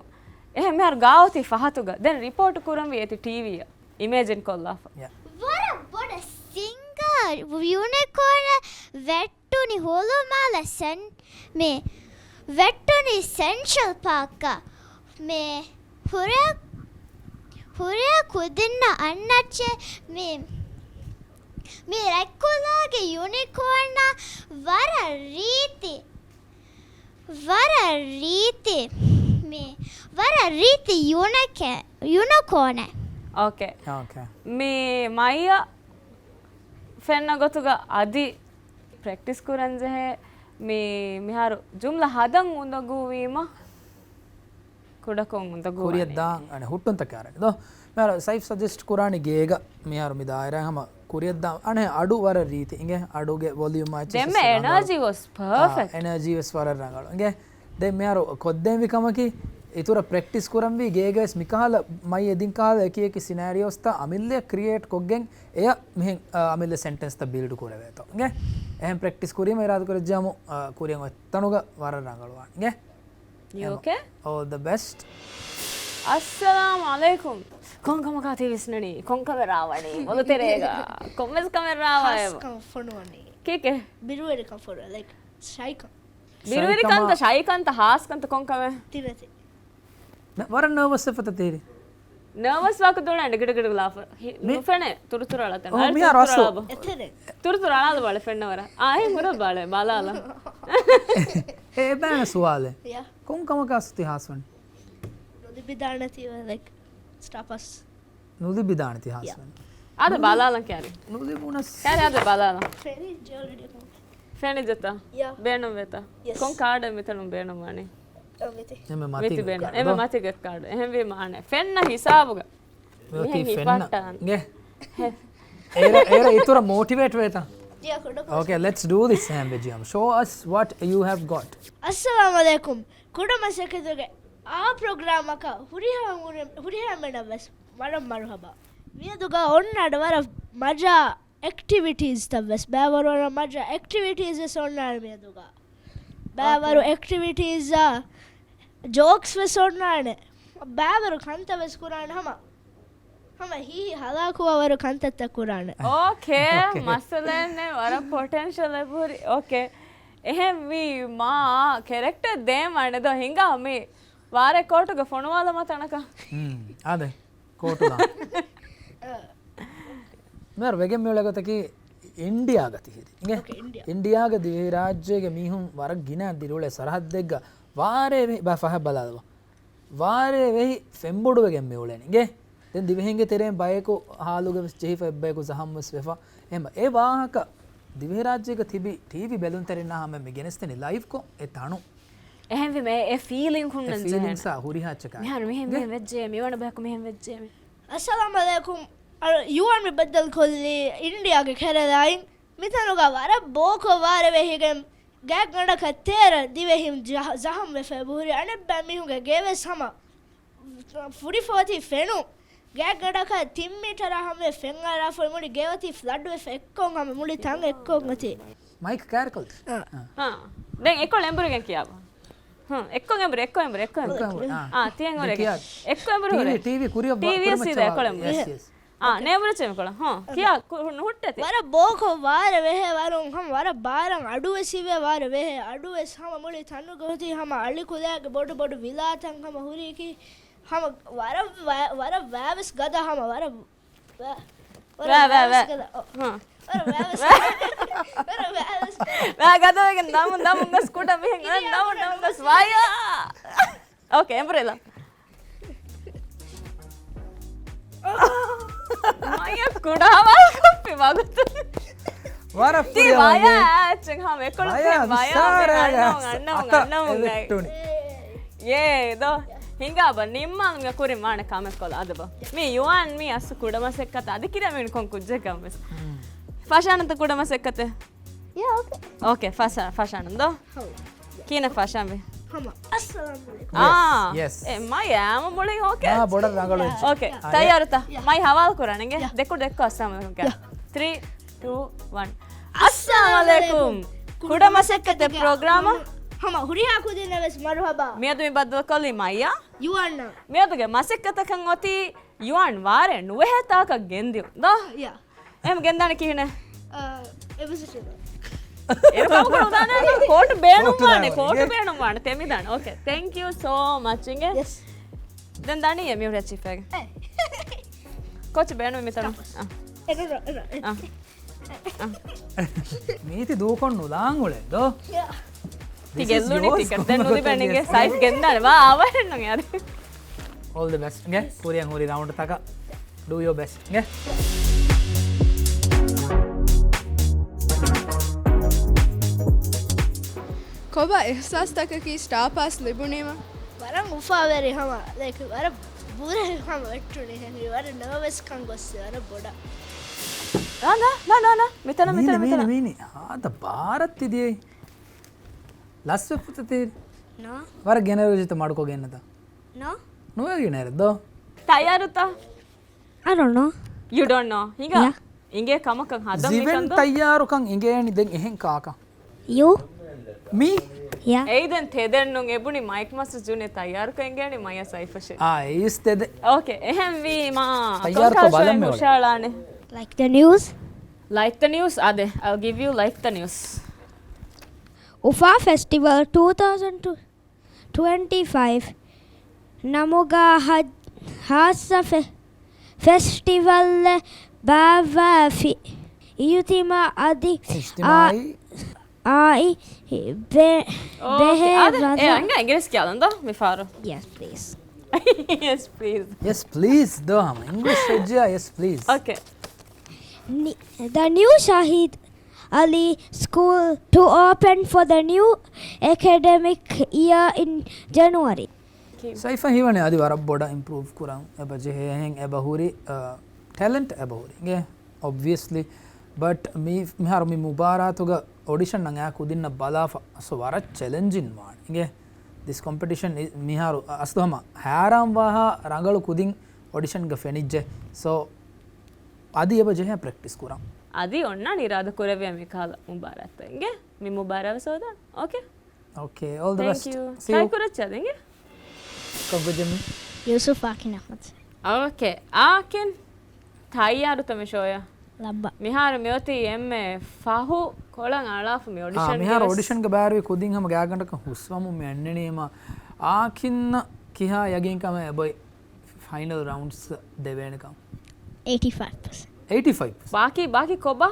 އެހެން މިހާރު ގާއޮތީ ފަހަތުގަ. ދެން ރިޕޯޓް ކުރަންވީ އޭތި ޓީވީއަށް. އިމޭޖިން ކޮށްލާފަ. ޔާ. ވަރަށް ބޮޑަށް ސިންގާ ޔުނިކޯން ވެއްޓުނި ހުޅުމާލަ ސެން-، މި ވެއްޓުނި ސެންޓްރަލް ޕާކްގަ. މި ހުރިހާ، ހުރިހާ ކުދިންނަށް އަންނައްޗޭ މި، މި ރަތްކޮޅާގެ ޔުނިކޯންއާ ވަރަށް ރީތި، ވަރަށް ރީތި، މި ވަރަށް ރީތި ޔުނިކެ-، ޔުނިކޯނެއް. އޯކޭ. އޯކޭ. މި މައްޔަ ފެންނަ ގޮތުގަ އަދި ޕްރެކްޓިސް ކުރަން ޖެހޭ. މި މިހާރު ޖުމްލަ ހަދަން އުނދަގޫވީމަ ކުޑަކޮށް އުނދަގޫވާނެ. ކުރިއަށް ދާން އަނެއް ހުއްޓުންތަކެއް އަރަން ދޯ. މިހާރު ސައިފް ސަޖެސްޓް ކުރާނީ ގޭގަ މިހާރު މި ދާއިރާ ހަމަ ކުރިއަށް ދާން އަނެއް އަޑު ވަރަށް ރީތި އިނގޭ. އަޑުގެ ވޮލިއުމާ ދެންމެ އެނާޖީ ވަސް ޕާފެކްޓް. އެނާޖީ ވެސް ވަރަށް ރަނގަޅު އިނގޭ. ދެން މިހާރު ކޮށްދޭންވީ ކަމަކީ، އިތުރަށް ޕްރެކްޓިސް ކުރަންވީ ގޭގަވެސް މިކަހަލަ މައި އެދިން ކަހަލަ އެކި އެކި ސިނާރިއޯސްތައް އަމިއްލައަށް ކްރިއޭޓް ކޮށްގެން އެޔަށް މިހެން، އަ، އަމިއްލަ ސެންޓެންސްތައް ބިލްޑް ކުރެވޭތޯ. އިނގޭ؟ އެހެން ޕްރެކްޓިސް ކުރީމަ އިރާދަކުރެއްޖާމު، އަ، ކުރިއަށް އޮތް ތަނުގަ ވަރަށް ރަނގަޅުވާނެ. އިނގޭ؟ You okay? All the best. އައްސަލާމު ޢަލައިކުމް. ކޮން ކަމަކާ ތި ވިސްނަނީ؟ ކޮން ކަމެއް ރާވަނީ؟ މޮޅު ތެރޭގަ ކޮންމެސް ކަމެއް ރާވައޭ؟ ހާސްކަން ފޮނުވަނީ. ކީކޭ؟ ބިރުވެރިކަން ފޮނުވަ، ލައިކް، ޝައިކަން. ބިރުވެރިކަންތަ، ޝައިކަންތަ، ހާސްކަންތަ، ކޮން ކަމެއް؟ ތިނެތި. ނަ-، ވަރަށް ނަރވަސް ވެފަތަ ތީރި. ނަރވަސް ވާކު ދުޅަން ގިޑިގިޑި ލާފަ. ހި-، މި-، ނުފެނޭ، ތުރުތުރުއަޅަތަން. އޯ، އަޅެ މިހާރު އަސްލު. ތުރުތުރުއަޅާލަ. ތުރުތުރުއަޅާލަ ބަލަ ފެންނަވަރަ. އާ، އެ ހުރަ ބަލެ، ބަލާލަ. އެ، އެ ބޭނަ ސުވާލެއް. ޔާ. ކޮން ކަމަކާ ސުތި ހާސްވަން؟ ނުލިބިދާނެތީ، ލައިކް، ސްޓާޕަސް. ނުލިބިދާނެތީ ހާސްވަން. އާދެ ބަލާލަން ކިޔާރި. ނުލިބުނަސް. ކިޔާރި އާދެ ބަލާލަން. ފެނިއްޖެ އޮލްރެޑީ. ފެނިއްޖެތަ؟ ޔާ. ބޭނުންވޭތަ؟ ޔެސް. ކޮން ކާޑެއް މިތަނުން ބޭނުންވާނީ؟ އ، މިތި. އެމެ މިތި މަތިގެ ބޭނުން. ކާޑް އެމެ ދޯ؟ މަތިގެ ކާޑް. އެހެންވީމަ އަނެއް ފެންނަ ހިސާބުގަ. މި މިއޮތީ ފެންނަ. ހިފައްޓާން. ގެ. ހެ. އޭރަ، އޭރަ އިތުރަށް މޯޓިވޭޓް ވޭތަ؟ ޔާ، ކުޑަކޮށް. Okay, let's do this ހަމް ބެޖިއަމް. Show us what you have got. އައްސަލާމު ޢަލައިކުމް. ކުޑަ މަސައްކަތުގެ އާ ޕްރޮގްރާމަކަށް ހުރިހާ ހުރި-، ހުރިހާ މެންނަށް ވެސް ވަރަށް މަރުހަބާ. މިއަދުގަ އޮންނަ އަޑަށް ވަރަށް މަޖާ އެކްޓިވިޓީސްތައް ވެސް، ބައިވަރު ވަރަށް މަޖާ އެކްޓިވިޓީސް ވެސް އޮންނާނެ މިއަދުގަ. ބައިވަރު އޯކޭ. އެކްޓިވިޓީސްއާ ޖޯކްސް ވެސް އޮންނާނެ. ބައިވަރު ކަންތައް ވެސް ކުރާނެ ހަމަ. ހަމަ ހިތް ހަލާކުވާވަރު ކަންތައްތައް ކުރާނެ. އޯކޭ، އޯކޭ. މައްސަލައެއް ނެތް، ވަރަށް ޕޮޓެންޝަލް އެބަހުރި. އޯކޭ. އެހެންވީމާ ކެރެކްޓަރ ދޭން ވާނެ ދޯ ހިނގާ މި ވާރޭ ކޯޓުގަ ފޮނުވާލަމާ ތަނަކަށް. ހުން، އާދެ. ކޯޓުލާ. މިހާރު ވެގެން މިއުޅޭ ގޮތަކީ އިންޑިއާގަ ތިހިރީ. އިނގޭ؟ އޯކޭ، އިންޑިއާ. އިންޑިއާގަ ދިވެހިރާއްޖޭގެ މީހުން ވަރަށް ގިނަ ދިރިއުޅޭ ސަރަހައްދެއްގަ ވާރޭ ވެހި ބަ-، ފަހަށް ބަލާލަބަ. ވާރޭ ވެހި ފެންބޮޑުވެގެން މިއުޅެނީ. އިނގޭ؟ ދެން ދިވެހިންގެ ތެރެއިން ބަޔަކު ހާލުގަ ވެސް ޖެހިފަ އެއްބަޔަކު ޒަހަމް ވެސް ވެފަ. އެހެން އެ ވާހަކަ ދިވެހިރާއްޖޭގަ ތިބި ޓީވީ ބެލުންތެރިންނާ ހަމަ މި ގެނެސްދެނީ ލައިވްކޮށް އެ ތަނު. އެހެންވީމަ އެ، އެ ފީލިން ހުންނަން އެ ޖެހޭނެ. ފީލިންސްއާ ހުރިހާ އެއްޗަކާ. މިހާރު މިހެން، އިނގޭ؟ މިހެން ވެއްޖެ، މިވަނަ ބަޔަކު މިހެން ވެއްޖެ. އައްސަލާމު ޢަލައިކުމް. އަ، ޔޫ އާރް މި ބައްދަލުކޮށްލީ އިންޑިއާގެ ކެރަލާއިން. މިތަނުގަ ވަރަށް ބޯކޮށް ވާރޭ ވެހިގެން ގާތްގަނޑަކަށް ތޭރަ ދިވެހިން ޖަހަ-، ޒަހަމް ވެފަ އެބަހުރި. އަނެއްބައި މީހުންގެ ގެވެސް ހަމަ ފުރިފަ އޮތީ ފެނުން. ގާތްގަނޑަކަށް ތިން މީޓަރާ ހަމަޔަށް ފެން އަރާފަ މުޅި ގެ އޮތީ ފްލަޑް ވެފަ އެއްކޮށް ހަމަ މުޅި ތަން އެއްކޮށް އޮތީ. މައިކް ކާރިކޮޅު. އާ. އާ. ދެން އެއްކޮޅު އެނބުރިގެން ކިޔާބަ. ހުން، އެއްކޮށް އެނބުރި، އެއްކޮށް އެނބުރި، އެއްކޮށް އެނބުރި. އެއްކޮށް އެނބުރި. އާ. އާ، ތިޔަ އެނބުރި. ދެ ކިޔާ. އެއްކޮށް އެނބުރި ހުރޭ. ޓީވީ، ޓީވީ ކުރިއަށް ވަ-، ޓީވީ ކުރިމައްޗަށް ސީދާ ވާ. އެއްކޮށް އެނބުރި. ޔެސް، ޔެސް. އާ، ނޭނބުރި ޗެމިކޮޅަށް. ހުން. ކިޔާ ކު-، ނުހުއްޓޭތި. ވަރަށް ބޯކޮށް ވާރޭ ވެހޭ ވަރުން ހަމަ ވަރަށް ބާރަށް އަޑުވެސް ހިވޭ ވާރޭ ވެހޭ. އަޑުވެސް ހަމަ މުޅި ތަނުގަ ހުތީ ހަމަ އަޅިކުލައިގެ ބޮޑު ބޮޑު ވިލާތައް ހަމަ ހުރީކީ ހަމަ ވަރަށް ވަ-، ވަރަށް ވައިވެސް ގަދަ ހަމަ ވަރަށް ވަ-، ވަ، ވަ، ވަ. ހަ. ވަ، ގަދަވެގެން ދަމުން، ދަމުން ގޮސް ކުޑަ މިހެން ދަމުން، ދަމުން ގޮސް ވަޔާ. އޯކޭ، އެމްބްރެލާ. މަޔަ ކުޑަ ހަވާލުކޮށްފި ވަގުތު. ވަރަށް ތި ފުރިހަމަ ވަޔާ އެއްޗެއް ހަމަ އެކޮޅު ވަޔާ ފެން ވަޔާ ވިސާރާ ފެން އަންނަމުން، އަންނަމުން، އަންނަމުން އެ ވެއްޓުނި. އޭ ދޯ، ހިނގާބަ ނިންމާލުމުގެ ކުރިން ވާނެ ކަމެއްކޮޅު އަދަބަ. މި ޔުއާން މީ އަސް ކުޑަމަސައްކަތަ އަދި ކިރެމިން ކޮން ކުއްޖެއް ކަމެސް. ފަށާނަތަ ކުޑަމަސައްކަތެ؟ ޔާ، އޯކޭ. އޯކޭ، ފަށާ، ފަށާނަން ދޯ؟ ހަވު. ކީނަ ފަށާންވި؟ ހަމަ. އައްސަލާމު އަލައިކުމް. އާ. ޔެސް. އެ، މައި އާމަ މުޅި އޯކޭ. އާ، ބޮޑަށް ރަނގަޅު އެއްޗެއް. އޯކޭ. ޔާ. ތައްޔާރުތަ؟ ޔާ. މައި ހަވާލު ކުރާނެގެ. ޔާ. ދެކު ދެއްކޮ އައްސަލާމު އަލައިކުމް. ޔާ. ތްރީ، ޓޫ، ވަން. އައްސަލާމު އަލައިކުމް. ކުޑަ މަސައްކަތެއް ޕްރޮގްރާމަށް. ހަމަ ހުރިހާ ކުދިންނަށް ވެސް މަރުހަބާ. މިއަދު މި ބައްދަލުކޮށްލީ މައްޔާ. ޔުއާން. މިއަދުގެ މަސައްކަތަކަށް އޮތީ ޔުއާން ވާރޭ ނުވެހޭ ތާކަށް ގެންދިއުން ދޯ؟ ޔާ. އެހެން ގެންދާނެ ކިހިނެއް؟ އ، އެ ބުސް އެ ކަމަކު ނުދާނެ. ކޯޓް ބޭނުންވާނެ، ކޯޓް ބޭނުންވާނެ. ތެމިދާނެ. އޯކޭ. ތެންކް ޔޫ ސޯ މަޗް އިނގޭ. ޔެސް. ދެން ދާނީ އެ މިހުރެ ޗިފޭގެ. އެ. ކޯޗް ބޭނުން މިތަނު. އަ. އެ، އެ، އެ. އަ. އަ. މީތި ދޫކޮށް ނުލާން އުޅެން ދޯ. ޔާ. ތި ގެއްލުނީ ޓިކެޓް ދެން ނުލިބެނީގެ ސައިފް ގެންދާނެ ވާ އަވަހެއްނު އަދި. އޯލް ދަ ބެސްޓް ގެ ކުރިއަށް ހުރި ރައުންޑްތަކަށް ޑޫ ޔޯ ބެސްޓް ގެ. ކޮބާ އިޙްސާސްތަކަކީ ސްޓާ ޕާސް ލިބުނީމަ؟ ވަރަށް އުފާވެރި ހަމަ، ލައިކް، ވަރަށް ބުރަ ހަމަ ވެއްޓުނީ ހެންރީ. ވަރަށް ނާވަސްކަން ގޮއްސި ވަރަށް ބޮޑަށް. ނާ، ނާ، ނާ، ނާ، ނާ. މިތަނަށް، މީނި، މިތަނަށް، މީނި، މިތަނަށް. މީނި. ހާދަ ބާރަށް ތި ދިޔައީ. ލަސްވެފުތަ ތީރި؟ ނޯ. ވަރަށް ގެނެރޯސިޓީ މަޑުކޮށްގެންނަތަ؟ ނޯ. ނުވެގެނެރެއް ދޯ؟ ތައްޔާރުތަ؟ I don't know. You don't know. ހިނގާ. ޔާ. އިނގޭ ކަމަކަށް ހަދަން ޒިވެން މިކަން ދޯ؟ ތައްޔާރުކަން އިނގޭނި ދެން އެހެން ކާކަށް؟ ޔޫ. މީ؟ ޔާ. އެއީ ދެން ތެދެއްނު އެބުނި މައިކް މަސް ޖުނި ތައްޔާރުކަން އިނގޭނި މަޔަ ސައިފަށެ. އާ، އެއީސް ތެދެއް. އޯކޭ، އެހެންވީމާ. ތައްޔާރުކޮށް ކޮން ކާށޯ ބަލަން މެ އޮޅެ. ހުށައަޅާނެ؟ Like the news. Like the news އާދެ. I'll give you like the news. އުފާ ފެސްޓިވަލް ޓޫ ތައުޒަންޑް ޓު ޓްވެންޓީ ފައިވް ނަމުގަ ހަ-، ހާއްސަ ފެ-، ފެސްޓިވަލްއެއް ބާއްވާފި. އިޖުތިމާޢީ އަދި އިޖްތިމާޢީ. އާ-، އާއި ބެ-، އޯކޭ. ބެހޭ އާދެ، އެ ވަޒަ-، އަނގަ އިނގިރޭސި ކިޔާލަން ދޯ މި ފާރު. ޔެސް، ޕްލީޒް. ޔެސް، ޕްލީޒް. ޔެސް، ޕްލީޒް ދޯ ހަމަ. އިނގްލިޝް ވެއްޖެޔާ، ޔެސް، ޕްލީޒް. އޯކޭ. ނި-، The new Shahid Ali School to open for the new academic year in January. ސައިފަށް ހީވަނީ އަދި ވަރަށް ބޮޑަށް އިމްޕްރޫވް ކުރަން އެބަ ޖެހޭ އެހެން އެބަ ހުރި، އަ، ޓެލެންޓް އެބަ ހުރި އިނގޭ، އޮބްވިއަސްލީ. ބަޓް މި-، މިހާރު މި މުބާރާތުގަ އޮޑިޝަން އަނގައި ކުދިންނަށް ބަލާފަ، ސޯ ވަރަށް ޗެލެންޖިން ވާނެ އިނގޭ. ދިސް ކޮމްޕިޓިޝަން މިހާރު އަސްލު ހަމަ ހައިރާންވާހާ ރަނގަޅު ކުދިން އޮޑިޝަންގަ ފެނިއްޖެ. ސޯ އަދި އެބަ ޖެހޭ ޕްރެކްޓިސް ކުރަން. އަދި އޮންނާނެ އިރާދަ ކުރެއްވިޔާ މި ކަހަލަ މުބާރާތްތައް އިނގޭ. މި މުބާރާތް ވެސް ހޯދާނެ. އޯކޭ؟ އޯކޭ، އޯލް ދަ ބެސްޓް. ތެންކް ޔޫ. ޓްރައި ކުރައްޗާ އިނގޭ. ކޮންކޮޖެމް. ޔޫސުފް އާކިން އަޙްމަދު. އޯކޭ. އާކިން، ތައްޔާރުތަ މި ޝޯއަށް؟ ލައްބަ. މިހާރު މިއޮތީ އެންމެ ފަހު ކޮޅަށް އަޅާފަ މި އާ، އޮޑިޝަންގެ މިހާރު ވެސް. އޮޑިޝަންގެ ބާރުވި ކުދިން ހަމަ ގާތްގަނޑަކަށް ހުސްވަމުން މި އަންނަނީމަ އާކިންނަށް ކިހާ ޔަގީންކަމެއް އެބައޮތް ފައިނަލް ރައުންޑްސް ދެވޭނެކަން؟ އެއިޓީ ފައިވް ޕަސެންޓް. އެއިޓީ ފައިވް ޕަސެންޓް. ބާކީ، ބާކީ ކޮބާ؟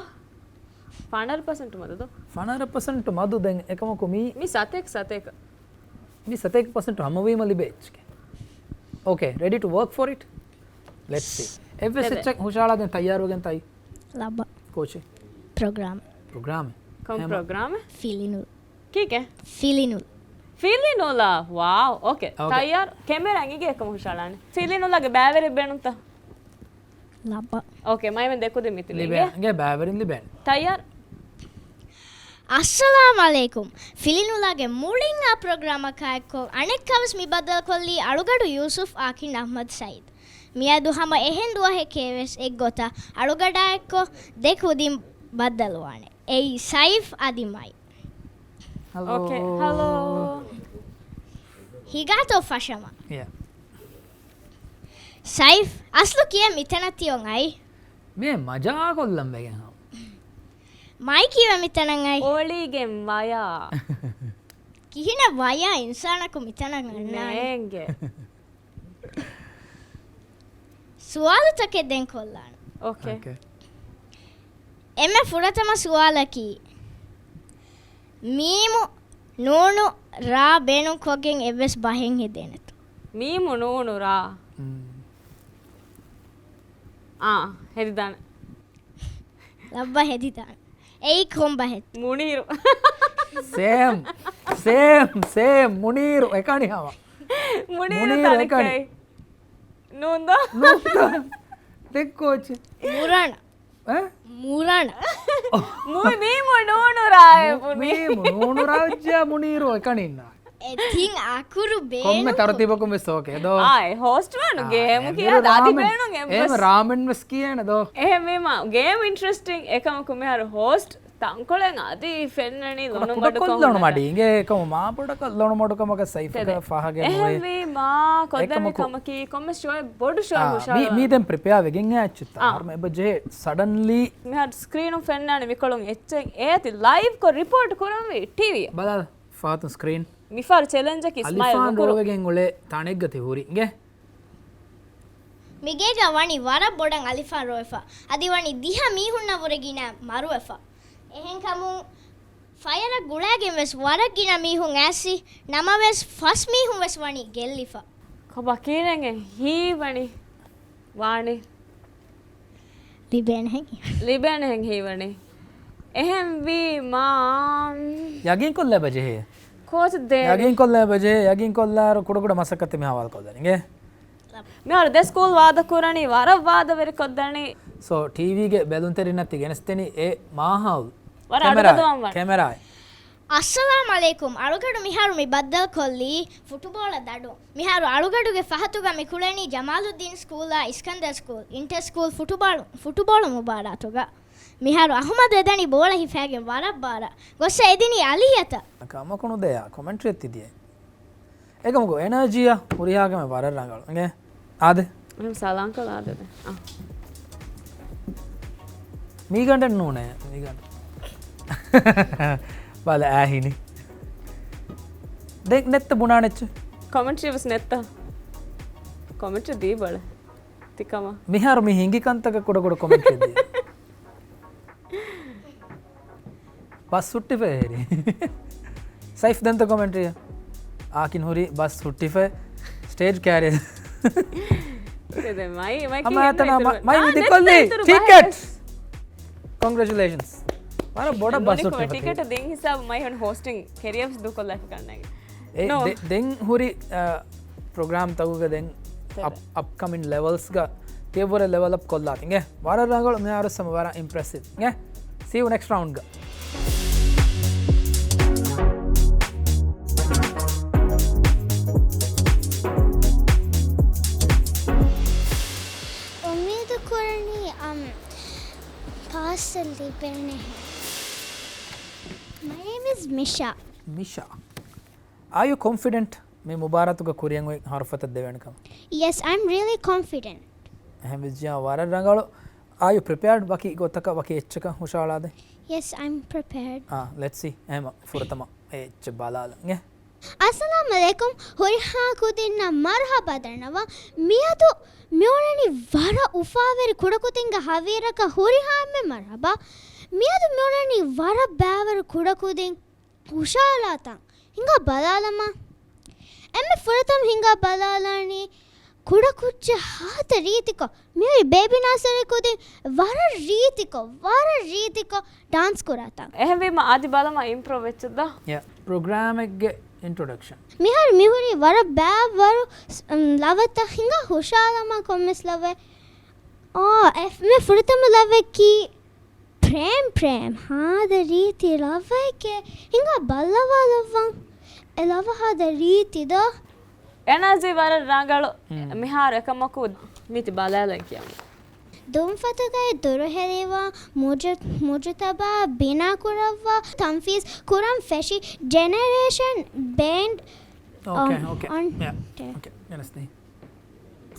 ފަނަރަ ޕަސެންޓް މަދު ދޯ؟ ފަނަރަ ޕަސެންޓް މަދު ދެން އެކަމަކު މީ މި ސަތޭކަ، ސަތޭކަ. މި ސަތޭކަ ޕަސެންޓް ހަމަވީމަ ލިބޭ އެއްޗެކޭ. އޯކޭ، ރެޑީ ޓު ވޯކް ފޯ އިޓް؟ ލެޓްސް ސީ. އެއްވެސް އެއްޗެއް ހުށައަޅާ ދެން ތައްޔާރުވެގެން ތައް. ލައްބަ. ކޯޗެއް؟ ޕްރޮގްރާމް. ޕްރޮގްރާމެއް؟ ކޮން ޕްރޮގްރާމެއް؟ ފިލިނުލް. ކީކޭ؟ ފިލިނުލް. ފިލިނުލާ. ވާވް. އޯކޭ. އޯކޭ. ތައްޔާރު؟ ކެމެރާ އިނގޭ އެކަމަށް ހުށައަޅާނެ. ފިލިނުލާގެ ބައިވެރި ބޭނުންތަ؟ ލައްބަ. އޯކޭ، މައިމެން ދެ ކުދިން މިތިބީ އިނގޭ. ލިބޭ. އިނގޭ ބައިވެރިން ލިބޭނެ. ތައްޔާރު؟ އައްސަލާމް ޢަލައިކުމް. ފިލިނުލާގެ މުޅިން އާ ޕްރޮގްރާމަކާއެއްކޮށް އަނެއްކާވެސް މި ބައްދަލުކޮށްލީ އަޅުގަޑު ޔޫސުފް އާކިން އަޙްމަދު ސައީދު. މިއަދު ހަމަ އެހެން ދުވަހެކޭވެސް އެއްގޮތަށް އަޅުގަޑާއެއްކޮށް ދެ ކުދިން ބައްދަލުވާނެ. އެއީ ސައިފް އަދި މައި. ހަލޯ. އޯކޭ، ހަލޯ. ހިގާތޯ ފަށަމަ. ޔާ. ސައިފް، އަސްލު ކިޔޭ މިތަނަށް ތިއޮން އައި؟ މޭ މަޖާކޮށްލަން ވެގެން ހަމަ. މައި ކީވެ މިތަނަށް އައި؟ އޮޅިގެން ވަޔާ. ކިހިނެއް ވަޔާ އިންސާނަކު މިތަނަށް އަންނާނެ؟ ނޭނގެ. ސުވާލުތަކެއް ދެން ކޮށްލާނަން. އޯކޭ. އޯކޭ. އެންމެ ފުރަތަމަ ސުވާލަކީ، މީމު ނޫނު ރާ ބޭނުންކޮށްގެން އެއްވެސް ބަހެއް ހެދޭނެތޯ؟ މީމު ނޫނު ރާ. އާ، ހެދިދާނެ. ލައްބަ ހެދިދާނެ. އެއީ ކޮން ބަހެއް؟ މުނީރު. ސޭމް، ސޭމް، ސޭމް. މުނީރު އެކަނި ހަމަ. މުނީރު މުނީރު ތަނެއް އެކަނި. ކައި. ނޫންދޯ؟ ނޫންދޯ؟ ދެއްކޯޗެ. މުރަނ. އެ؟ މުރަނ. މު-، މީމު ނޫނު ރާއޭ މު-، ބުނީ. މީމު ނޫނު ރާ ޖާ މުނީރު އެކަނިންނާ. އެ ތިން އަކުރު ކޮންމެ ބޭނުންކޮށް. ތަރުތީބަކުން ވެސް އޯކޭ ދޯ. އާ، އެ ހޯސްޓް ވާނު އާ، ގޭމު އެ ކިޔާ ދާދި ރާމެން، ބޭނުން އެ އެހެން ވެސް. ރާމެން ވެސް ކިޔޭނެ ދޯ. އެހެން ވީމާ، ގޭމް އިންޓްރެސްޓިން އެކަމަކު މިހާރު ހޯސްޓް ތަންކޮޅެއް އަދި ފެންނަނީ ކުޑަ، ލޮނު ކުޑަ މަޑުކޮށް ކޮށްލޮނު ހުންނަ. މަޑީ އިނގޭ އެކަމު މާ ބޮޑަކަށް ލޮނު މަޑުކަމަކަށް ސައިފަކަށް ތެދެއް. ފާހަގަ އެހެން ނުވޭ. ވީމާ، ކޮށްދެން އެކަމަކު ކަމަކީ ކޮންމެ ޝޯއެއް ބޮޑު ޝޯއެއް އާ، ހުށަހަޅާ. މީ، މީ ދެން ޕްރިޕެއާ ވެގެން އެއްޗެއްތާ. އާ. ހަރުމަ އެބަ ޖެހޭ ސަޑަންލީ. މިހާރު ސްކްރީނުން ފެންނާނެ މިކޮޅުން އެއްޗެއް އޭތި ލައިވްކޮށް ރިޕޯޓް ކުރަންވީ ޓީވީއަށް. ބަލާލަ ފަހަތުން ސްކްރީން. މިފަހަރު ޗެލެންޖަކީ ސްމައިލް އަލިފާން ނުކުރުން. ރޯވެގެން އުޅޭ ތަނެއްގަ ތި ހުރި އިނގޭ. މިގޭގަ ވަނީ ވަރަށް ބޮޑަށް އަލިފާން ރޯވެފަ. އަދި ވަނީ ދިހަ މީހުންނަށް ވުރެ ގިނަ މަރުވެފަ. އެހެންކަމުން ފަޔަރަށް ގުޅާގެން ވެސް ވަރަށް ގިނަ މީހުން އައިސްފި. ނަމަވެސް ފަސް މީހުން ވެސް ވަނީ ގެއްލިފަ. ކޮބާ ކީރެން ހީވަނީ؟ ވާނީ. ލިބޭނެހެން. ލިބޭނެހެން ހީވަނީ. އެހެންވީމާ. ޔަގީންކޮށްލައިބަ ޖެހޭ. ކޯޗު ދޭ. ޔަގީންކޮށްލައިބަ ޖެހޭ، ޔަގީންކޮށްލާއިރު ކުޑަކުޑަ މަސައްކަތެއް މި ހަވާލުކޮށްލަނީ އިނގޭ. މިހާރު ދެ ސްކޫލް ވާދަކުރަނީ، ވަރަށް ވާދަވެރިކޮށްދަނީ. ސޯ، ޓީވީގެ ބެލުންތެރިންނަށް ތި ގެނެސްދެނީ އެ މާހައުލް. ވަރަށް ކެމެރާއެއް، އަޑުގަދަވަން ވަން. ކެމެރާއެއް. އައްސަލާމް ޢަލައިކުމް. އަޅުގަޑު މިހާރު މި ބައްދަލުކޮށްލީ ފުޓުބޯޅަ ދަޑުން. މިހާރު އަޅުގަޑުގެ ފަހަތުގަ މި ކުޅެނީ ޖަމާލުއްދީން ސްކޫލާ އިސްކަންދަރް ސްކޫލް، އިންޓަ ސްކޫލް ފުޓުބޯޅު، ފުޓުބޯޅު މުބާރާތުގަ. މިހާރު އަހުމަދު އެދަނީ ބޯޅަ ހިފާގެން ވަރަށް ބާރަށް. ގޮއްސަ އެދިނީ އަލީއަތަށް. ކަމަކު ނުދެޔާ، ކޮމެންޓްރީއެއް ތި ދިޔަ. އެކަމަކު އެނާޖީއަށް ހުރިހާ ކަމެއް ވަރަށް ރަނގަޅު. އިނގޭ؟ އާދެ. އެހެން ސަލާންކޮށް އާދެ. އާ. މީގަނޑެއް ނޫނޭ. މީގަނޑެއް. ބަލަ އާހިނި. ދެން ނެއްތަ ބުނާނެއްޗެއް؟ ކޮމެންޓްރީ ވެސް ނެއްތަ؟ ކޮމެންޓްރީ ދީބަޅެ. ތިކަމަށް. މިހާރު މި ހިނގި ކަންތަކަށް ކުޑަކުޑަ ކޮމެންޓްރީ ދީ. ބަސް ހުއްޓިފައި ހެރި. ސައިފް ދެންތަ ކޮމެންޓްރީއަށް؟ އާކިން ހުރީ ބަސް ހުއްޓިފައި ސްޓޭޖް ކާރިއަށް. މައި، މައި ހަމަ އަތަނާ މަ-، މައި ވިދިކޮށްލީ ޓިކެޓް. ކޮންގްރެޗުލޭޝަންސް. ވަރަށް ބޮޑަށް ބަސް ހުއްޓިފަ ޓިކެޓް ދިން ހިސާބު މައި ހުން ހޯސްޓިން ކެރިއަށް ދޫކޮށްލާފި ކަންނޭނގެ. އެ ނޯ. ދެ-، ދެން ހުރި، އަ، ޕްރޮގްރާމްތަކުގަ ދެން އަޕް-، އަޕްކަމިން ލެވަލްސްގަ ތިޔަބުރެ ލެވަލް އަޕް ކޮށްލާތި އިނގޭ. ވަރަށް ރަނގަޅު މިހާރު ހަމަ ވަރަށް އިމްޕްރެސިވް އިނގޭ. See you next round ގަ. އުއްމީދު ކުރަނީ، އަމް، ޕާސް ލިބޭނެހެން. My name is މިޝާ. މިޝާ. Are you confident މި މުބާރާތުގަ ކުރިއަށް އޮތް ހަރުފަތައް ދެވޭނެ ކަމަށް؟ Yes, I'm really confident. އެހެން ވެއްޖިއްޔާ ވަރަށް ރަނގަޅު. Are you prepared ވަކި ގޮތަކަށް ވަކި އެއްޗަކަށް ހުށަހަޅާދޭ. Yes, I'm prepared. އާ، let's see. އެހެން ފުރަތަމަ އެ އެއްޗެއް ބަލާލަން އޭ. އައްސަލާމް ޢަލައިކުމް. ހުރިހާ ކުދިންނަށް މަރުޙަބާ ދަންނަވަން. މިއަދު މިއުޅެނީ ވަރަށް އުފާވެރި ކުޑަކުދިންގެ ހަވީރަކަށް ހުރިހާ އެންމެ މަރުޙަބާ. މިއަދު މިއުޅެނީ ވަރަށް ބައިވަރު ކުޑަކުދިން. ހުށަހަޅާތަން ހިނގާ ބަލާލަމާ. އެންމެ ފުރަތަމަ ހިނގާ ބަލާލާނީ ކުޑަކުއްޖެއް ހާދަ ރީތިކޮށް، މިހުރި ބޭބީ ނާސަރީ ކުދިން ވަރަށް ރީތިކޮށް، ވަރަށް ރީތިކޮށް ޑާންސް ކުރާތަން. އެހެންވީމަ އަދި ބަލަމާ އިމްޕްރޫވް ވެއްޖެއްދާ. ޔާ، ޕްރޮގްރާމެއްގެ އިންޓްރޮޑަކްޝަން. މިހާރު މިހުރީ ވަރަށް ބައިވަރު، އުން، ލަވަތައް ހިނގާ ހުށަހަޅަމާ ކޮންމެސް ލަވެއް. އާ، އެ، މި ފުރަތަމަ ލަވަކީ ޕްރޭމް ޕްރޭމް ހާދަ ރީތި ލަވައެކޭ ހިނގާ ބައްލަވާލައްވަން. އެ ލަވަ ހާދަ ރީތި ދޯ؟ އެނާޖީ ވަރަށް ރަނގަޅު. މިހާރު އެކަމަކު މިތި ބަލާލަން ކިޔަމު. ދުންފަތުގައި ދުރުހެލިވާ މުޖު-، މުޖުތަބާ ބިނާ ކުރައްވާ ތަންފީޒް ކުރަން ފެށި ޖެނެރޭޝަން ބޭންޑް. އޯކޭ، އޯކޭ. އޮން ޔާ، ޓެ. އޯކޭ. ގެނެސްދީ.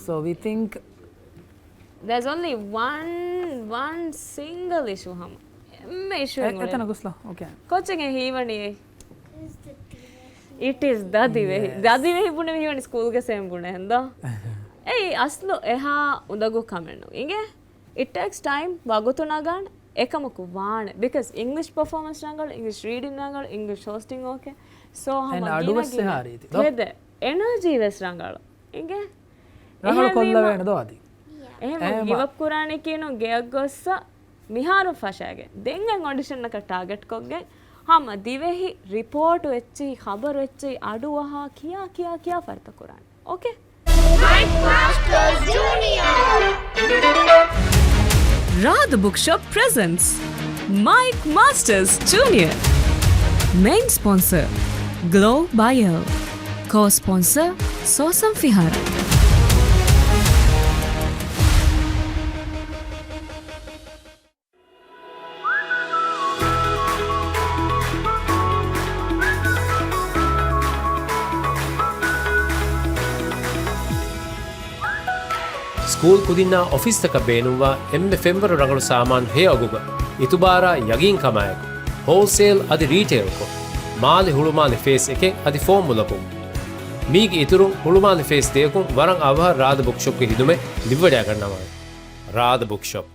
So we think there's only one, one single issue ހަމަ. އެންމެ އިޝޫ އެ-، އެތަނަށް ގޮސްލާ. އޯކޭ. ކޮއްޗެއް ހީވަނީ؟ It is ދަ ދިވެހި. ޔެސް. ދަ ދިވެހި ބުނެ މީހުން ސްކޫލްގަ ސޭމް ބުނެ ހެންދާ. އެއީ އަސްލު އެހާ އުނދަގޫ ކަމެއް ނޫން. އިނގޭ؟ It takes time. ވަގުތު ނަގާނެ. އެކަމަކު ވާނެ. ބިކޮޒް އިންގްލިޝް ޕަފޯމަންސް ރަނގަޅު، އިންގްލިޝް ރީޑިން ރަނގަޅު، އިންގްލިޝް ހޯސްޓިން އޯކޭ. ސޯ ހަމަ އެން އަޑު ގިނަ ވެސް ގިނަ އެހާ ރީތި ދޯ؟ ތެދެއް. އެނަރޖީ ވެސް ރަނގަޅު. އިނގޭ؟ ރަނގަޅު އެހެންވީމަ، ކޮށްލަވޭނެ ދޯ އަދި؟ އެހެން އެހެންވީމަ، ގިވައްޕު ކުރާނީ ކީނު ގެއަށް ގޮއްސަ މިހާރު ފަށާގެން. ދެން އޮޑިޝަންއަކަށް ޓާގެޓް ކޮށްގެން ހަމަ ދިވެހި ރިޕޯޓު އެއްޗިހި، ޚަބަރު އެއްޗިހި، އަޑުއަހާ ކިޔާ ކިޔާ ކިޔާ ފަރިތަ ކުރާނެ. އޯކޭ؟ މައިކް މާސްޓަރސް ޖޫނިއާ. ރާދަ ބުކް ޝޮޕް ޕްރެޒެންޓްސް މައިކް މާސްޓަރސް ޖޫނިއާ. މެއިން ސްޕޮންސަރ، ގްލޯ ބަޔަލް. ކޯ ސްޕޮންސަރ، ސޯސަން ފިހާރަ. ސްކޫލް ކުދިންނާ އޮފީސްތަކަށް ބޭނުންވާ އެންމެ ފެންވަރު ރަނގަޅު ސާމާނު ހެޔޮ އަގުގަ، އިތުބާރާ ޔަގީންކަމާއެކު، ހޯލްސޭލް އަދި ރީޓެއިލްކޮށް، މާލެ ހުޅުމާލެ ފޭސް އެކެއް އަދި ފޯމުލަކުން. މީގެ އިތުރުން ހުޅުމާލެ ފޭސް ދެޔަކުން ވަރަށް އަވަހަށް ރާދަ ބުކްޝޮޕްގެ ހިދުމަތް ލިބިވަޑައިގަންނަވާނެ. ރާދަ ބުކްޝޮޕް.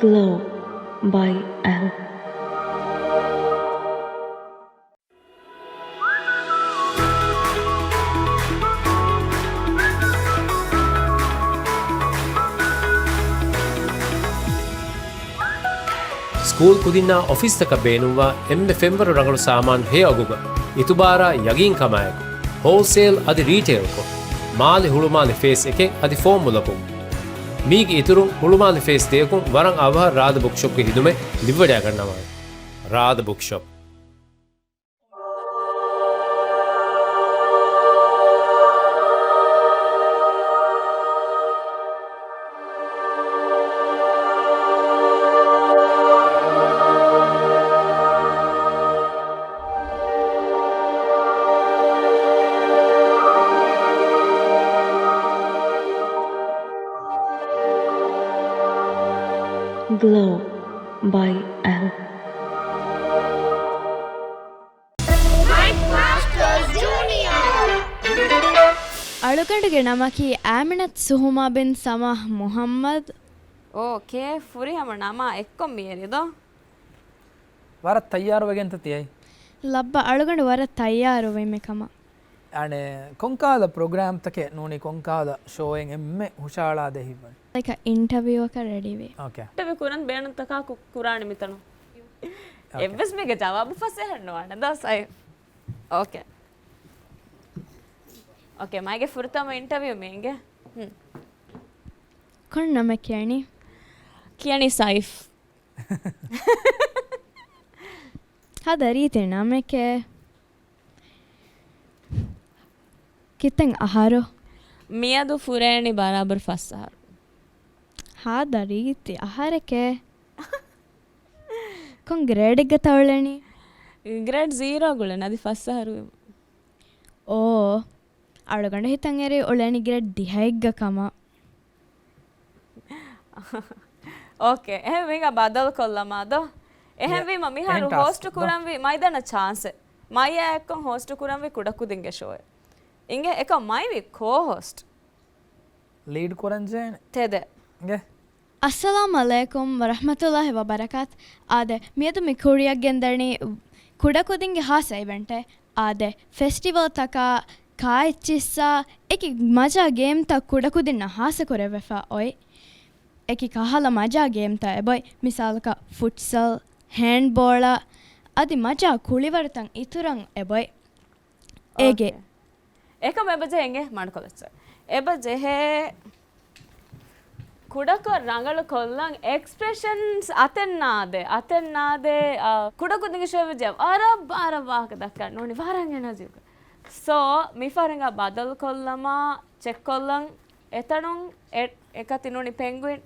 Glow by L. ސްކޫލް ކުދިންނާ އޮފީސްތަކަށް ބޭނުންވާ އެންމެ ފެންވަރު ރަނގަޅު ސާމާނު ހެޔޮ އަގުގަ، އިތުބާރާ ޔަގީންކަމާއެކު، ހޯލްސޭލް އަދި ރީޓެއިލްކޮށް، މާލެ ހުޅުމާލެ ފޭސް އެކެއް އަދި ފޯމުލަކުން. މީގެ އިތުރުން ހުޅުމާލެ ފޭސް ދެޔަކުން ވަރަށް އަވަހަށް ރާދަ ބުކްޝޮޕްގެ ހިދުމަތް ލިބިވަޑައިގަންނަވާނެ. ރާދަ ބުކްޝޮޕް. Glow by L. މައިކް މާސްޓަރސް ޖޫނިއާ. އަޅުގަނޑުގެ ނަމަކީ އާމިނަތު ސުހުމާ ބިން ސަމާހް މުހައްމަދު. އޯކޭ، ފުރިހަމަ ނަމާ އެއްކޮށް މިއެރިދޯ؟ ވަރަށް ތައްޔާރުވެގެންތަ ތިޔައީ؟ ލައްބަ، އަޅުގަނޑު ވަރަށް ތައްޔާރުވީ މިކަމަށް. އަނެއް، ކޮންކަހަލަ ޕްރޮގްރާމްތަކެއް ނޫނީ ކޮންކަހަލަ ޝޯއެއް އެންމެ ހުށައަޅާދޭ ހިތްވަނީ؟ ލައިކަ އިންޓަވިއުއަކަށް ރެޑީވޭ. އޯކޭ. އިންޓަވިއު ކުރަން ބޭނުންތަކާ ކު-، ކުރާނެ މިތަނުން. އޯކޭ. އެއްވެސް މީގެ ޖަވާބު ފަސޭހަ ނުވާނެ ދޯ ސައި. އޯކޭ. އޯކޭ، މައިގެ ފުރަތަމަ އިންޓަވިއު މީގެ. ހުން. ކޮން ނަމެއް ކިޔަނީ؟ ކިޔަނީ ސައިފް. ހަދަ ރީތި ނަމެކޭ. ކިތަން އަހަރު؟ މިއަދު ފުރޭނީ ބަރާބަރު ފަސް އަހަރު. ހާދަ ރީތި އަހަރެކޭ. ކޮން ގްރޭޑެއްގަތަ އުޅެނީ؟ ގްރޭޑް ޒީރޯ ގުޅެން އަދި ފަސް އަހަރު. އޯ، އަޅުގަނޑު ހިތަށް އެރީ އުޅެނީ ގްރޭޑް ދިހައެއްގަ ކަމަށް. އޯކޭ، އެހެން މީގަ ބަދަލު ކޮށްލަމާ ދޯ؟ އެހެންވީމަ މިހާރު ހޯސްޓް ކުރަންވީ މައިދަނަ ޗާންސެއް. މައިޔާ އެއްކޮށް ހޯސްޓް ކުރަންވީ ކުޑަކުދިންގެ ޝޯއެއް. އިނގޭ އެކަމް މައިވީ ކޯ ހޯސްޓް. ލީޑް ކުރަންޖެހޭނެ. ތެދެއް. އިނގޭ. އައްސަލާމް އަލައިކުމް ވަރަޙްމަތުﷲ ވަބަރަކާތު. އާދެ، މިއަދު މި ކުރިއަށް ގެންދަނީ ކުޑަކުދިންގެ ހާއްސަ އިވެންޓެއް. އާދެ، ފެސްޓިވަލްތަކާ ކާއެއްޗިއްސާ އެކި މަޖާ ގޭމްތައް ކުޑަކުދިންނަށް ހާއްސަ ކުރެވިފަ އޮތް. އެކި ކަހަލަ މަޖާ ގޭމްތައް އެބޮތް. މިސާލަކަށް ފުޓްސަލް، ހޭންޑްބޯޅަ، އަދި މަޖާ ކުޅިވަރުތައް އިތުރަށް އެބޮތް. އޭގެ. އޯކޭ. އެކަމް އެބަޖެހޭ އިނގޭ މަޑުކޮށްލައްޗަށް. އެބަޖެހޭ ކުޑަކޮށް ރަނގަޅު ކޮށްލަން އެކްސްޕްރެޝަންސް އަތެއް ނާދޭ، އަތެއް ނާދޭ، އާ، ކުޑަކުދިންގެ ޝޯ ވެއްޖެ ވަރަށް ވަރަށް ވާހަކަ ދައްކާ ނޫނީ ވަރަށް އެނަޖީ. ސޯ، މި ފަހަރެންގާ ބަދަލު ކޮށްލަމާ، ޗެކް ކޮށްލަން އެތަނުން އެ-، އެކަތި ނޫނީ ޕެންގުއިން،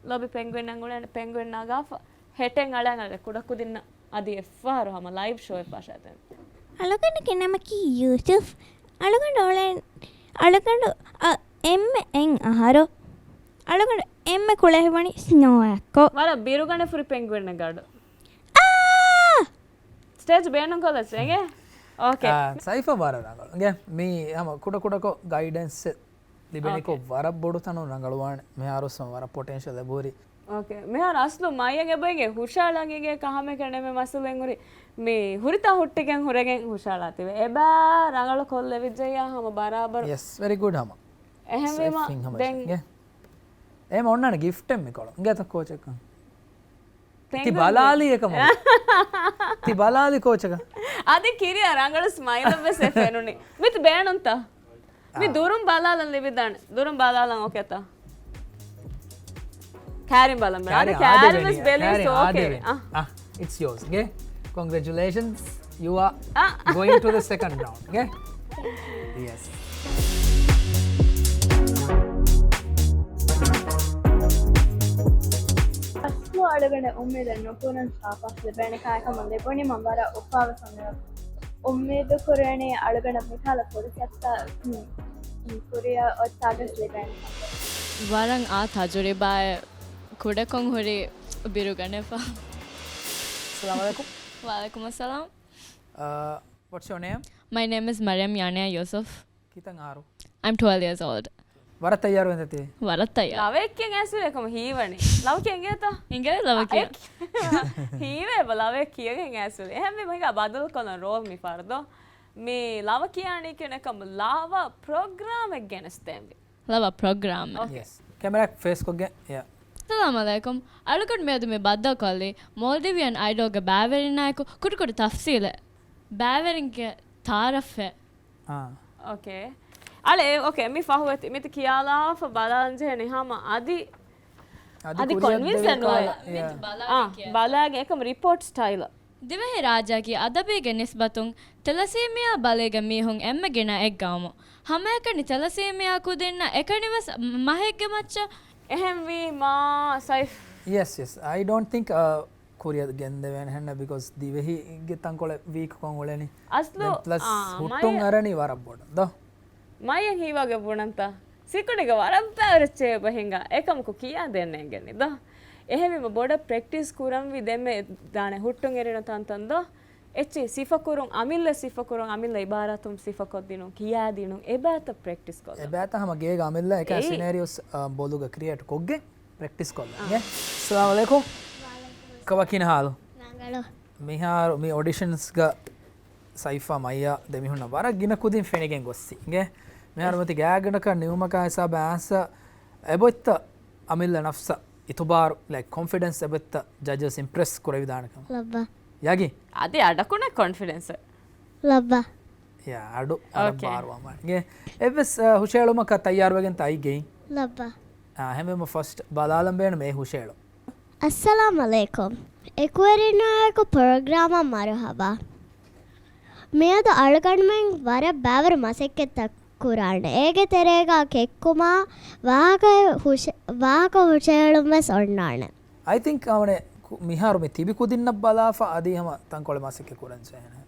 ލޯބި ޕެންގުއިން އަނގުޅޭނެ ޕެންގުއިން ނަގާފަ، ހެޓެއް އަޅަން އަޅެ ކުޑަކުދިންނަށް އަދި އެއްފަހަރު ހަމަ ލައިވް ޝޯއެއް ފަށާދޭން. އަޅުގަނޑުގެ ނަމަކީ ޔޫސުފް. އަޅުގަނޑު އުޅެން، އަޅުގަނޑު، އަ، އެންމެ އެއް އަހަރު. އަޅުގަނޑު އެންމެ ކުޅެހިވަނީ ސްނޯއެއްކޮށް. ވަރަށް ބިރުގަނެފުރި ޕެންގުއިނެއް ގަޑު. އާ! ސްޓޭޖް ބޭނުންކޮށްލަސް އެނގޭ؟ އޯކޭ. އާ، ސައިފަށް ވަރަށް ރަނގަޅު. އިނގޭ، މީ ހަމަ ކުޑަކުޑަކޮށް ގައިޑެންސް ލިބެނިކޮށް އޯކޭ. ވަރަށް ބޮޑު ތަނުން ރަނގަޅުވާނެ. މިހާރު ހަމަ ވަރަށް ޕޮޓެންޝަލް އެބަހުރި. އޯކޭ. މިހާރު އަސްލު މައިޔަށް އެބައިގެ ހުށައަޅަން އިނގޭ ކަހަމެކަން އެންމެ މައްސަލައެއް ހުރި. މި ހުރިތަ ހުއްޓިގެން ހުރެގެން ހުށައަޅާތީވެ. އެބަ ރަނގަޅު ކޮށްލެވިއްޖެއްޔާ ހަމަ ބަރާބަރު. ޔެސް، ވެރީ ގުޑް ހަމަ. އެހެންވީމަ ސެއިފް އިން ހަމަ ދެން އިނގޭ. އެހެމަ އޮންނާނެ ގިފްޓެއް މިކޮޅު. އިނގޭތަ ކޯޗަކަށް. ތި ތެނގުން ބަލާލީ އެކަމަށް. ތި ބަލާލި ކޯޗަކަށް. އަދި ކިރިޔާ ރަނގަޅު ސްމައިލެއްވެސް އެ ފެނުނީ. މިތި ބޭނުންތަ؟ މި އާ. ދުރުން ބަލާލަން ލިބިދާނެ. ދުރުން ބަލާލަން އޯކޭތަ؟ ކާރިން ބަލަން. ކާރިން އަދި އާދެވެނީ. ކާރިންވެސް ބެލީސް ކާރިން އޯކޭ. އާދެވެނީ. އާ. އާ، it's yours. ގޭ. Congratulations. You are އާ. going to the second round. ގޭ. ޔެސް. އަސްލު އަޅުގަނޑަށް އުއްމީދެއް ނުކުރަން ސާފަސް ލިބޭނެ ކާކަމަށް ލިބުނީމަ ވަރަށް އުފާވެސް އޮންނަ. އުއްމީދު ކުރޭނެ އަޅުގަނޑަށް މިކަހަލަ ފުރުސަތުތައް، ކުރިއަށް އޮތްތާގަސް ލިބޭނެ. ވަރަށް އާ ތަޖުރިބާއެއް ކުޑަކޮށް ހުރި ބިރުގަނެފަ. އައްސަލާމު ޢަލައިކުމް. ވަޢަލައިކުމުއްސަލާމް. Uh, what's your name? My name is Mariam Yania Yusuf. ކިތަން އަހަރު؟ I'm twelve years old. ވަރަށް ތައްޔާރުވެންތަ ތި؟ ވަރަށް ތައްޔާރު. ލަވައެއް ކިޔަން އައިސްވެ އެކަމަ ހީވަނީ. ލަވަ ކިޔަން އިނގޭތަ؟ އިނގޭ ލަވަ ކިޔަން. ހީވޭ ބަ ލަވައެއް ކިޔަގެން އައިސްވެ. އެހެންވީމަ ހިނގާ ބަދަލު ކޮށްލަން ރޯލް މި ފަރުދޯ. މި ލަވަ ކިޔާނީ ކިޔުނެކަމަ ލަވަ ޕްރޮގްރާމެއް ގެނެސްދޭންވީ. ލަވަ ޕްރޮގްރާމް. އޯކޭ. ޔެސް. ކެމެރާ ފޭސްކޮށްގެން. ޔާ. އައްސަލާމު ޢަލައިކުމް. އަޅުގަނޑު މިއަދު މި ބައްދަލުކޮށްލީ މޯލްޑިވިއަން އައިޑޯލްގެ ބައިވެރިންނާއެކު ކުޑަކުޑަ ތަފްސީލެއް. ބައިވެރިންގެ ތާރަފެއް. އާ. އޯކޭ. އަޅެ، އޯކޭ، މި ފަހު އެތި، މިތި ކިޔާލާފަ ބަލާން ޖެހެނީ ހަމަ އަދި، އަދި އަދި ކުރިއަށް ކޮންވިންސެއް ދެވޭ ނުވޭ. ކާލަ، ޔާ. މިތި ބަލާގެ އާ، ކިޔާ. ބަލާގެ އެކަމަ ރިޕޯޓް ސްޓައިލަށް. ދިވެހިރާއްޖެއަކީ އަދަބީގެ ނިސްބަތުން ތެލަސީމިއާ ބަލީގެ މީހުން އެންމެ ގިނަ އެއްގައުމު. ހަމައެކަނި ތެލަސީމިއާ ކުދިންނަށް އެކަނިވެސް މަހެއްގެ މައްޗަށް. އެހެންވީމާ ސައިފް. ޔެސް، ޔެސް. I don't think, uh, ކުރިއަށް ގެންދެވޭނެ ހެންނަ، ބިކޮޒް ދިވެހިގެ ތަންކޮޅެއް ވީކްކޮށް އުޅެނީ. އަސްލު، ދެން ޕްލަސް އާ، ހުއްޓުން މަޔަ-، އަރަނީ ވަރަށް ބޮޑަށް ދޯ. މަޔަން ހީވާގެ ބުނަންތަ؟ ސިކުނޑިގެ ވަރަށް ބައިވެރިއްޗޭ އެބަ ހިނގާ. އެކަމަކު ކިޔާ ދޭން ނޭނގެނީ ދޯ. އެހެންވީމަ ބޮޑަށް ޕްރެކްޓިސް ކުރަންވީ ދެންމެ ދާނެ ހުއްޓުން އެރިނު ތަންތަން ދޯ. އެއްޗެއް ސިފަކުރުން، އަމިއްލަ ސިފަކުރުން، އަމިއްލަ އިބާރާތުން ސިފަކޮށްދިނުން، ކިޔާދިނުން، އެބައިތަ ޕްރެކްޓިސް ކޮށްލަން. އެބައިތަ ހަމަ ގޭގަ އަމިއްލަ އެކަ އެއީ. ސިނޭރިއޯސް، އާ، ބޮލުގަ ކްރިއޭޓް ކޮށްގެން ޕްރެކްޓިސް ކޮށްލަން. އާ. އިނގޭ؟ އައްސަލާމު ޢަލައިކުމް. ކަވަކިން ހާލު؟ ރަނގަޅު. މިހާރު މި އޮޑިޝަންސްގަ ސައިފާ މައްޔާ ދެމީހުންނަށް ވަރަށް ގިނަ ކުދިން ފެނިގެން ގޮއްސި. އިނގޭ؟ މިހާރު މިތި ގާތްގަނޑަކަށް ނިމުމަކާ ހިސާބަށް އާންސަ އެބޮތްތަ އަމިއްލަ ނަފްސަށް އިތުބާރު، ލައިކް، ކޮންފިޑެންސް އެބޮތްތަ ޖަޖަސް އިމްޕްރެސް ކުރެވިދާނެކަމަށް؟ ލައްބަ. ޔާގީ؟ އަދި އަޑަކުނެ ކޮންފިޑެންސް. ލައްބަ. ޔާ، އަޑު، އަޑަށް އޯކޭ. ބާރުވާމަ. އިނގޭ؟ އެއްވެސް، އަ، ހުށައެޅުމަކަށް ތައްޔާރުވެގެންތަ އައިގެން؟ ލައްބަ. އާ، ހެންވީމަ ފަސްޓް ބަލާލަން ބޭނުމޭ ހުށައެޅު. އައްސަލާމް ޢަލައިކުމް. އެކުވެރިންނާއެކު ޕްރޮގްރާމަށް މަރުޙަބާ. މިއަދު އަޅުގަނޑުމެން ވަރަށް ބައިވަރު މަސައްކަތްތައް ކުރާނެ. އޭގެ ތެރޭގަ ކެއްކުމާ ވާހަކަ ހުށަ-، ވާހަކަ ހުށަހެޅުން ވެސް އޮންނާނެ. I think އަވަނެ ކު-، މިހާރު މި ތިބި ކުދިންނަށް ބަލާފަ އަދި ހަމަ ތަންކޮޅެއް މަސައްކަތް ކުރަން ޖެހޭނެ.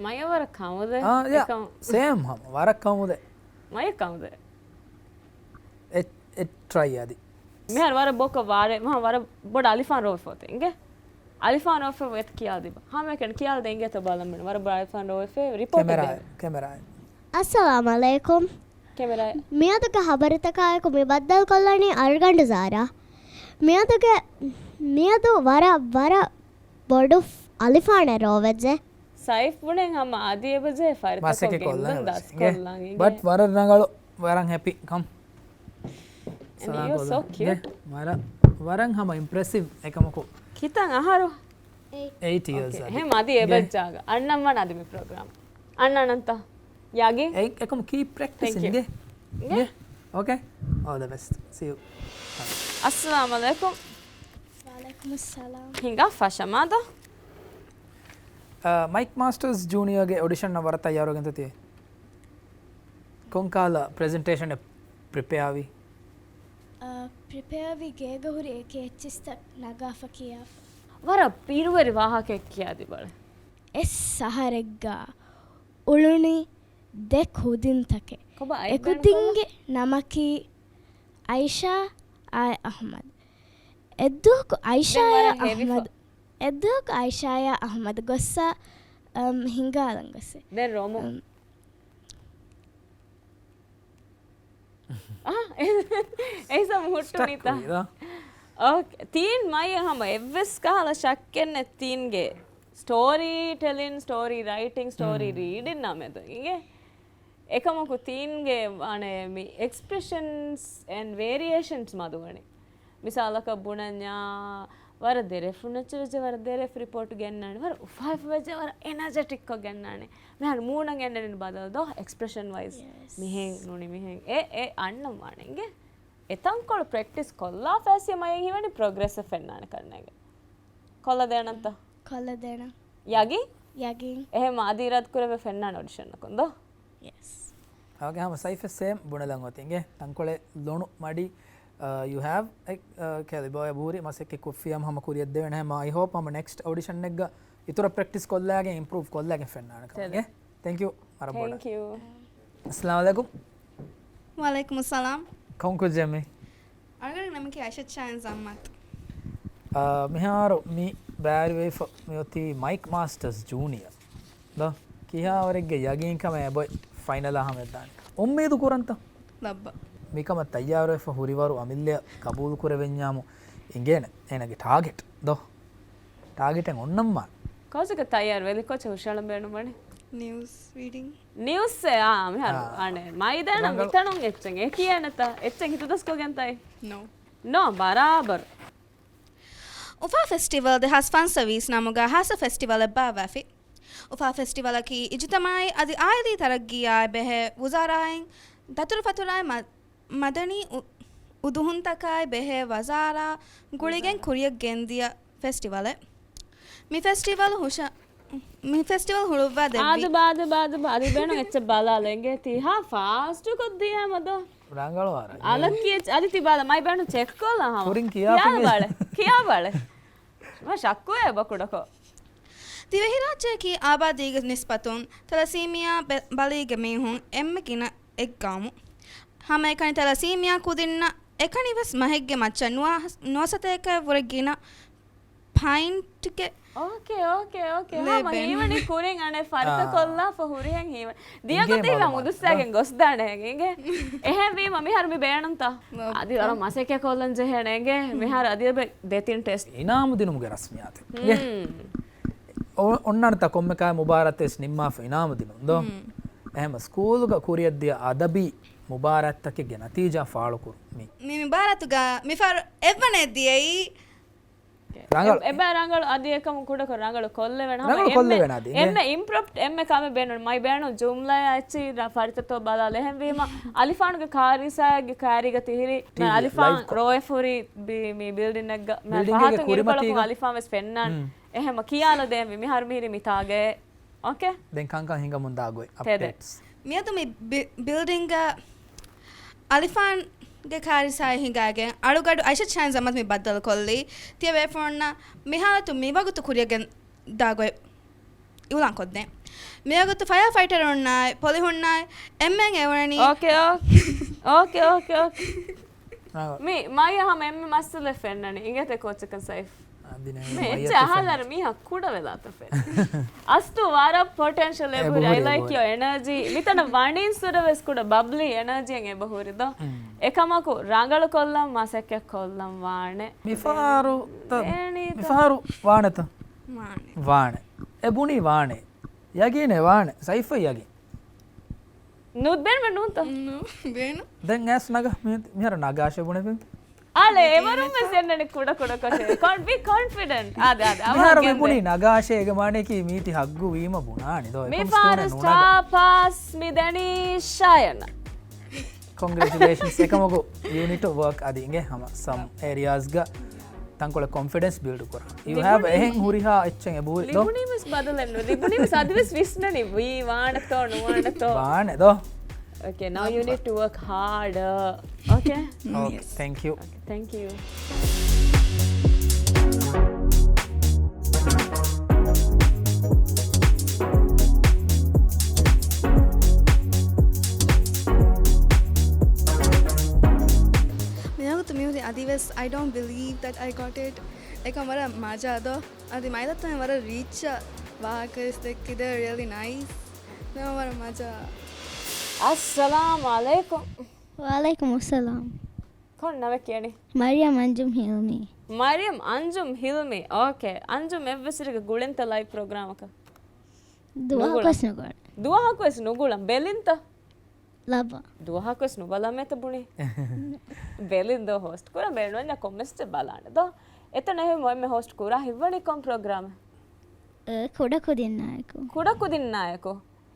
މަޔަ ވަރަށް ކަމުދެ. އާ، ޔާ. އެކަމް. ސޭމް ހަމަ. ވަރަށް ކަމުދެ. މަޔަ ކަމުދެ. އެ، އެ ޓްރައި އަދި. މިހާރު ވަރަށް ބޮކަ ވާރެ، މަހަ ވަރަށް ބޮޑަށް އަލިފާން ރޯފޯތެ އިނގޭ. އަލިފާން ރޯފޯ ވެތި ކިޔާ ދިބަ. ހަމައެކަނި ކިޔާ ދެ އިނގޭތަ ބަލަމެން. ވަރަށް ބޮޑަށް އަލިފާން ރޯފޭ ރިޕޯޓެއް ކެމެރާ، ދޭން. ކެމެރާ. އައްސަލާމް ޢަލައިކުމް. ކެމެރާ. މިއަދުގެ ހަބަރުތަކާއެކު މި ބައްދަލުކޮށްލަނީ އަޅުގަނޑު ޒާރާ. މިއަދުގެ، މިއަދު ވަރަށް، ވަރަށް ބޮޑު އަލިފާނެއް ރޯވެއްޖެ. ސައިފް ބުނެން ހަމަ އަދި އެބަޖެހޭ ފަރިތަކޮށް މަސައްކަތް ގެންދަން ކޮށްލަން ދަސްކޮށްލަން އިނގޭ. ބަޓް ވަރަށް ރަނގަޅު، ވަރަށް ހެޕީ ކަމް. And you are so cute. ވަރަށް، ވަރަށް ހަމަ އިމްޕްރެސިވް އެކަމަކު. ކިތަން އަހަރު؟ އެއިޓް އިޔާސް އޯކޭ. އަދި. އެހެން އަދި އެބަޖްޖާގަ. އަންނަން ވަން އަދި މި ޕްރޮގްރާމް. އަންނަންތަ؟ ޔާގީ؟ އެ-، އެކަމަ ކީޕް ޕްރެކްޓިސިން ގޭ. ގޭ؟ އޯކޭ. All the best. See you. އައްސަލާމް ޢަލައިކުމް. ވަޢަލައިކުމުއްސަލާމް. ހިނގާ ފަށަމާދޯ. އަ، މައިކް މާސްޓަރސް ޖޫނިއަރގެ އޮޑިޝަންއަށް ވަރަށް ތައްޔާރުވެގެންތަ ތިޔަ؟ ކޮންކާލަ ޕްރެޒެންޓޭޝަނެއް ޕްރިޕެއާވީ؟ އަ، ޕްރިޕެއާވީ ގޭގަ ހުރި އެކި އެއްޗިސްތައް ނަގާފަ ކިޔާފަ. ވަރަށް ބިރުވެރި ވާހަކައެއް ކިޔާދި ބަލަ. އެއް ސަހަރެއްގަ އުޅުނީ ދެ ކުދިންތަކެއް. ކޮބާ އެ އައި ކުދިންގެ ނަމަކީ އައިޝާ އާއި އަޙްމަދު. އެއްދުވަހަކު އައިޝާޔާ އަޙްމަދު، އެއްދުވަހަކު އައިޝާޔާ އަޙްމަދު ގޮއްސަ، އަމް، ހިނގާލަން ގޮއްސެ. ދެން ރޮމު. އަމް. އާ، އެ ހިސާބު ހުއްޓުނީތަ؟ ސްޓަކް ވީދާ. އޯކޭ. ތީން މައި ހަމަ އެއްވެސް ކަހަލަ ޝައްކެއް ނެތް ތީންގެ ސްޓޯރީ ޓެލިން، ސްޓޯރީ ރައިޓިން، ސްޓޯރީ ރީޑިން ނަމެދު އިނގޭ. އެކަމަކު ތީންގެ އަނެ މި އެކްސްޕްރެޝަންސް އެންޑް ވޭރިއޭޝަންސް މަދުވަނީ. މިސާލަކަށް ބުނަންޏާ، ވަރަށް ދެރަ ފުންނައްޗި ވެއްޖެ، ވަރަށް ދެރަ ރިޕޯޓް ގެންނާނެ، ވަރަށް އުފާވެފަ ވެއްޖެ، ވަރަށް އެނަޖެޓިކްކޮށް ގެންނާނެ. މިހާރު މޫނަށް އެންނެން ބަދަލު ދޯ އެކްސްޕްރެޝަން ވައިޒް. ޔެސް. މިހެން ނޫނީ މިހެން. އެ، އެ އަންނަން ވާނެ އިނގޭ. އެތަންކޮޅު ޕްރެކްޓިސް ކޮށްލާފައިސް މައިން ހީވަނީ ޕްރޮގްރެސް ފެންނާނެ ކަންނޭގެ. ކޮށްލަދޭނަންތަ؟ ކޮށްލަދޭނަން. ޔަގީން؟ ޔަގީން. އެހެން އަދި އިރާދަ ކުރެވޭ ފެންނާނެ އޮޑިޝަނަކުން ދޯ؟ ޔެސް. އަވަގެ ހަމަ ސައިފެއް ސޭމް ބުނެލަން އޮތީ އިނގޭ. ތަންކޮޅެއް ލޮނު މަޑި، އަ، you have a, އަ، caliber އެބަހުރި މަސައްކަތް ކޮށްފިޔާމަ ހަމަ ކުރިއަށް ދެވޭނެ ހަމަ. I hope ހަމަ ނެކްސްޓް އޮޑިޝަންއެއްގަ އިތުރަށް ޕްރެކްޓިސް ކޮށްލާގެން އިމްޕްރޫވް ކޮށްލާގެން ފެންނާނެ ކަމެއް ތެދެއް. އިނގޭ. ތެންކް ޔޫ. ތެންކް ޔޫ. އަސްސަލާމް ޢަލައިކުމް. ވަޢަލައިކުމުއްސަލާމް. ކޮން ކުއްޖެއް މީ؟ އަޅުގަނޑު ނަމަކީ އައިޝަތު ޝާހިން ޒައްމަތު. އާ، މިހާރު މި ބައިވެރިވެފަ މިއޮތީ މައިކް މާސްޓަރސް ޖޫނިއަރ. ދޯ، ކިހާވަރެއްގެ ޔަގީންކަމެއް އެބޮތް ފައިނަލާ ހަމައަށް ދާނެ. އުއްމީދު ކުރަންތަ؟ ލައްބަ. މިކަމަށް ތައްޔާރުވެފަ ހުރިވަރު އަމިއްލައަށް ޤަބޫލު ކުރެވެންޏާމު އިނގޭނެ އޭނަގެ ޓާގެޓް ދޯ. ޓާގެޓެއް އޮންނަން ވާނެ. ކޯޗަކަށް ތައްޔާރު ވެލި ކޯޗަށް ހުށަހަޅަން ބޭނުންވަނީ. ނިއުސް ރީޑިން. ނިއުސްއެއް، އާ، މިހާރު އާ. އަނެއް މައިދާނަށް ރަނގަޅު. މިތަނުން އެއްޗެއް އެކިޔޭނެތަ؟ އެއްޗެއް ހިތުދަސްކޮށްގެންތައި؟ ނޯ. ނޯ، ބަރާބަރު. އުފާ ފެސްޓިވަލް ދެހާސް ފަންސަވީސް ނަމުގަ ހާއްސަ ފެސްޓިވަލެއް ބާއްވާފި. އުފާ ފެސްޓިވަލަކީ އިޖުތިމާޢީ އަދި އާއިލީ ތަރައްގީއާއި ބެހޭ ވުޒާރާއިން ދަތުރުފަތުރާއި މަ-، މަދަނީ އު-، އުދުހުންތަކާއި ބެހޭ ވަޒާރާ ގުޅިގެން ކުރިއަށް ގެންދިޔަ ފެސްޓިވަލެއް. މި ފެސްޓިވަލް ހުށަ-، މި ފެސްޓިވަލް ހުޅުއްވާ ދެއްވި. އާދެ، ބާދެ، ބާދެ، ބާދެ، ބޭނުން އެއްޗެއް ބަލާލަ އިނގޭ ތީ ހާ ފާސްޓު ކޮށްދިޔަ މަދޯ. ރަނގަޅު ވާރަށް. އަލަކީ އެއްޗެއް އަދި ތި ބަލަ މައި ބޭނުން ޗެކް ކޮށްލާ ހަމަ. ކުރިން ކިޔާ ކިޔާ ފިނގި. ބަލެ، ކިޔާ ބަލެ. މަ ޝައްކުވޭ ބަ ކުޑަކޮށް. ދިވެހިރާއްޖެއަކީ އާބާދީގެ ނިސްބަތުން ތަލަސީމިއާ ބެ-، ބަލީގެ މީހުން އެންމެ ގިނަ އެއްގައުމު. ހަމައެކަނި ތަލަސީމިއާ ކުދިންނަށް އެކަނިވެސް މަހެއްގެ މައްޗަށް ނުވަ-، ނުވަސަތޭކައަށްވުރެ ގިނަ ޕައިންޓްގެ އޯކޭ، އޯކޭ، އޯކޭ. ހަމަ ލެބެން. ހީވަނީ ކުރިން އަނެއް ފަރިތަ އާ. ކޮށްލާފަ ހުރިހެން ހީވަނީ. ދިޔަގޮތެއް މައުލޫމާތު މުދުއްސާގެން ގޮސްދާނެ އިނގޭ. އެހެންވީމަ މިހާރު މި ބޭނުންތަ؟ އަދި ވަރަށް މަސައްކަތް ކޮށްލަން ޖެހޭނެ އިނގޭ. މިހާރު އަދި އެބަ ދެތިން ޓެސްޓް. އިނާމު ދިނުމުގެ ރަސްމިއްޔާތެއް. އޮ-، އޮންނާނެތާ ކޮންމެ ކާ މުބާރާތެއް ނިންމާފަ އިނާމު ދިނުން ދޯ؟ ހުން. އެހެންމަ ސްކޫލުގަ ކުރިއަށްދިޔަ އަދަބީ މުބާރާތްތަކެއްގެ ނަތީޖާ ފާޅުކުރުން މި. މި މުބާރާތުގަ މިފަހަރު އެއްވަނައެއް ދިޔައީ. ރަނގަޅު. އެ-، އެބަ ރަނގަޅު އަދި އެކަމު ކުޑަކޮށް ރަނގަޅު ކޮށްލެވޭނެ. ހަމަ ރަނގަޅު އެންމެ، ކޮށްލެވޭނެ އަދި. އެންމެ އިމްޕްރޮވްޑް އެންމެ ކާމެ ބޭނުން މައި ބޭނުން ޖުމްލައާ އެއްޗި ރަ-، ފަރިތަތޯ ބަލާލަ އެހެންވީމަ އަލިފާނުގެ ކާރިސާގެ ކާރީގަ ތިހިރި ޓީވީ އަލިފާން ލައިވް ކޮ-، ރޯއެފުރި ބި-، މި ބިލްޑިންއެއްގަ މާ ބިލްޑިންގެ ފަހަތުން ކުރިމަތީގަ. އިރުކޮޅަކުން އަލިފާން ވެސް ފެންނާން. ހުން. އެހެމަ ކިޔާލަދޭންވީ މިހާރު މިހިރީ މިތާގައޭ. އޯކޭ. ދެން ކަންކަން ހިނގަމުން ދާ ގޮތް ތެދެއް. އަޕްޑޭޓްސް. މިއަދު މި ބި-، ބިލްޑިންގަ އަލިފާންގެ ކާރިސާއެއް ހިނގާގެން އަޅުގަޑު އައިޝަތު ޝާހިން ޒައްމަތު މި ބައްދަލުކޮށްލީ. ތިޔަ ބޭފުޅުންނަށް މި ހާލަތު މިވަގުތު ކުރިއަށް ގެން ދާ ގޮތް އިއުލާން ކޮށްދޭން. މިވަގުތު ފަޔާ ފައިޓަރުންނާއި ޕޮލިހުންނާއި އެންމެން އެ އުޅެނީ. އޯކޭ، އޯކޭ. އޯކޭ، އޯކޭ، އޯކޭ. އާ. މި މައި ހަމަ އެންމެ މައްސަލަ ފެންނަނީ. އިނގޭތަ ކޯޗަކަށް ސައިފް. އަދި ނޭ މި މައްޔަށް އެއްޗެއް އަހާލާރަ މީހާ ކުޑަ ވެލާތަ ފެން. އަސްތު ވަރަށް ޕޮޓެންޝަލް އެބަހުރި. އެބަހުރި، އައި ލައިކް އެބަހުރި. ޔޯ އެނަރޖީ. މިތަނަށް ވަނީން ސުރަވެސް ކުޑަ ބަބްލީ އެނަރޖީއެއް އެބަހުރި ދޯ. އެކަމަކު ރަނގަޅު ކޮށްލަން މަސައްކަތް ކޮށްލަން ވާނެ. މިފަހަރު ތަ-، ވޭނީތަ؟ މިފަހަރު ވާނެތަ؟ ވާނެ. ވާނެ. އެ ބުނީ ވާނެ. ޔަގީނެއް ވާނެ. ސައިފަށް ޔަގީން. ނު-، ބޭނުމެއް ނޫންތަ؟ ނޫ، ބޭނު. ދެން އައިސް ނަގަ-، މި-، މިހާރު ނަގާށޭ ބުނެފިން. އާލެ، އެވަރުން ވެސް އެންނަނީ ކުޑަ ކުޑަ ކޮށޭ. ކޮން-، ބީ ކޮންފިޑެންޓް. އާދެ، އާދެ، އަވަހަށް މިހާރު މި ގެންދޭ. ބުނީ ނަގާށޭ އޭގެ މާނަޔަކީ މީތި ހައްގު ވީމަ ބުނާނީ ދޯ. އެކަމަ މިފަހަރު ސްޓޯނެ ނުނަގަ. ސްޓާ ޕާސް މި ދެނީ ޝާޔަން. ކޮންގްރެޗުލޭޝަންސް. އެކަމަކު ޔޫ ނީޑް ޓު ވާކް އަދި އިނގޭ ހަމަ ސަމް އޭރިއާސްގަ ތަންކޮޅެއް ކޮންފިޑެންސް ބިލްޑް ކުރާ. ޔޫ ހޭވް ލިބުނީ-، އެހެން ހުރިހާ އެއްޗެއް އެބަހުރި ދޯ. ލިބުނީ ވެސް ބަދަލެއް ނު. ލިބުނީ ވެސް އަދިވެސް ވިސްނަނީ ވީ ވާނެތޯ ނުވާނެތޯ. ވާނެ ދޯ. Okay, now you need to work harder. Okay? Okay, thank you. Okay, thank you. I don't believe that I got it. އެކަން ވަރަށް މަޒާ ދޯ. އަދި މައިލައްތަމެން ވަރަށް ރީއްޗަށް ވާހަކަވެސް ދެއްކި. They're really nice. ދެން ވަރަށް މަޒާ. އައްސަލާމު ޢަލައިކުމް. ވަޢަލައިކުމުއްސަލާމް. ކޮން ނަމެއް ކިޔަނީ؟ މަރިޔަމް އަންޖުމް ހިލްމީ. މަރިޔަމް އަންޖުމް ހިލްމީ. އޯކޭ. އަންޖުމް އެއްވެސް އިރެއްގެ ގުޅެންތަ ލައިވް ޕްރޮގްރާމަކަށް؟ ދުވަހަކުވެސް ނުގުޅެން. ދުވަހަކުވެސް ނުގުޅަން. ބެލިންތަ؟ ލައްވާ. ދުވަހަކުވެސް ނުބަލަމޭތަ ބުނީ؟ ބެލިން ދޯ ހޯސްޓް ކުރަން ބޭނުންޏާ ކޮންމެސް ބަލާނެ ދޯ. އެތަނަށް އެހެން މޮޔަމެ ހޯސްޓް ކުރާ ހިތްވަނީ ކޮން ޕްރޮގްރާމެއް؟ އެ، ކުޑަކުދިންނާއެކު. ކުޑަކުދިންނާއެކު.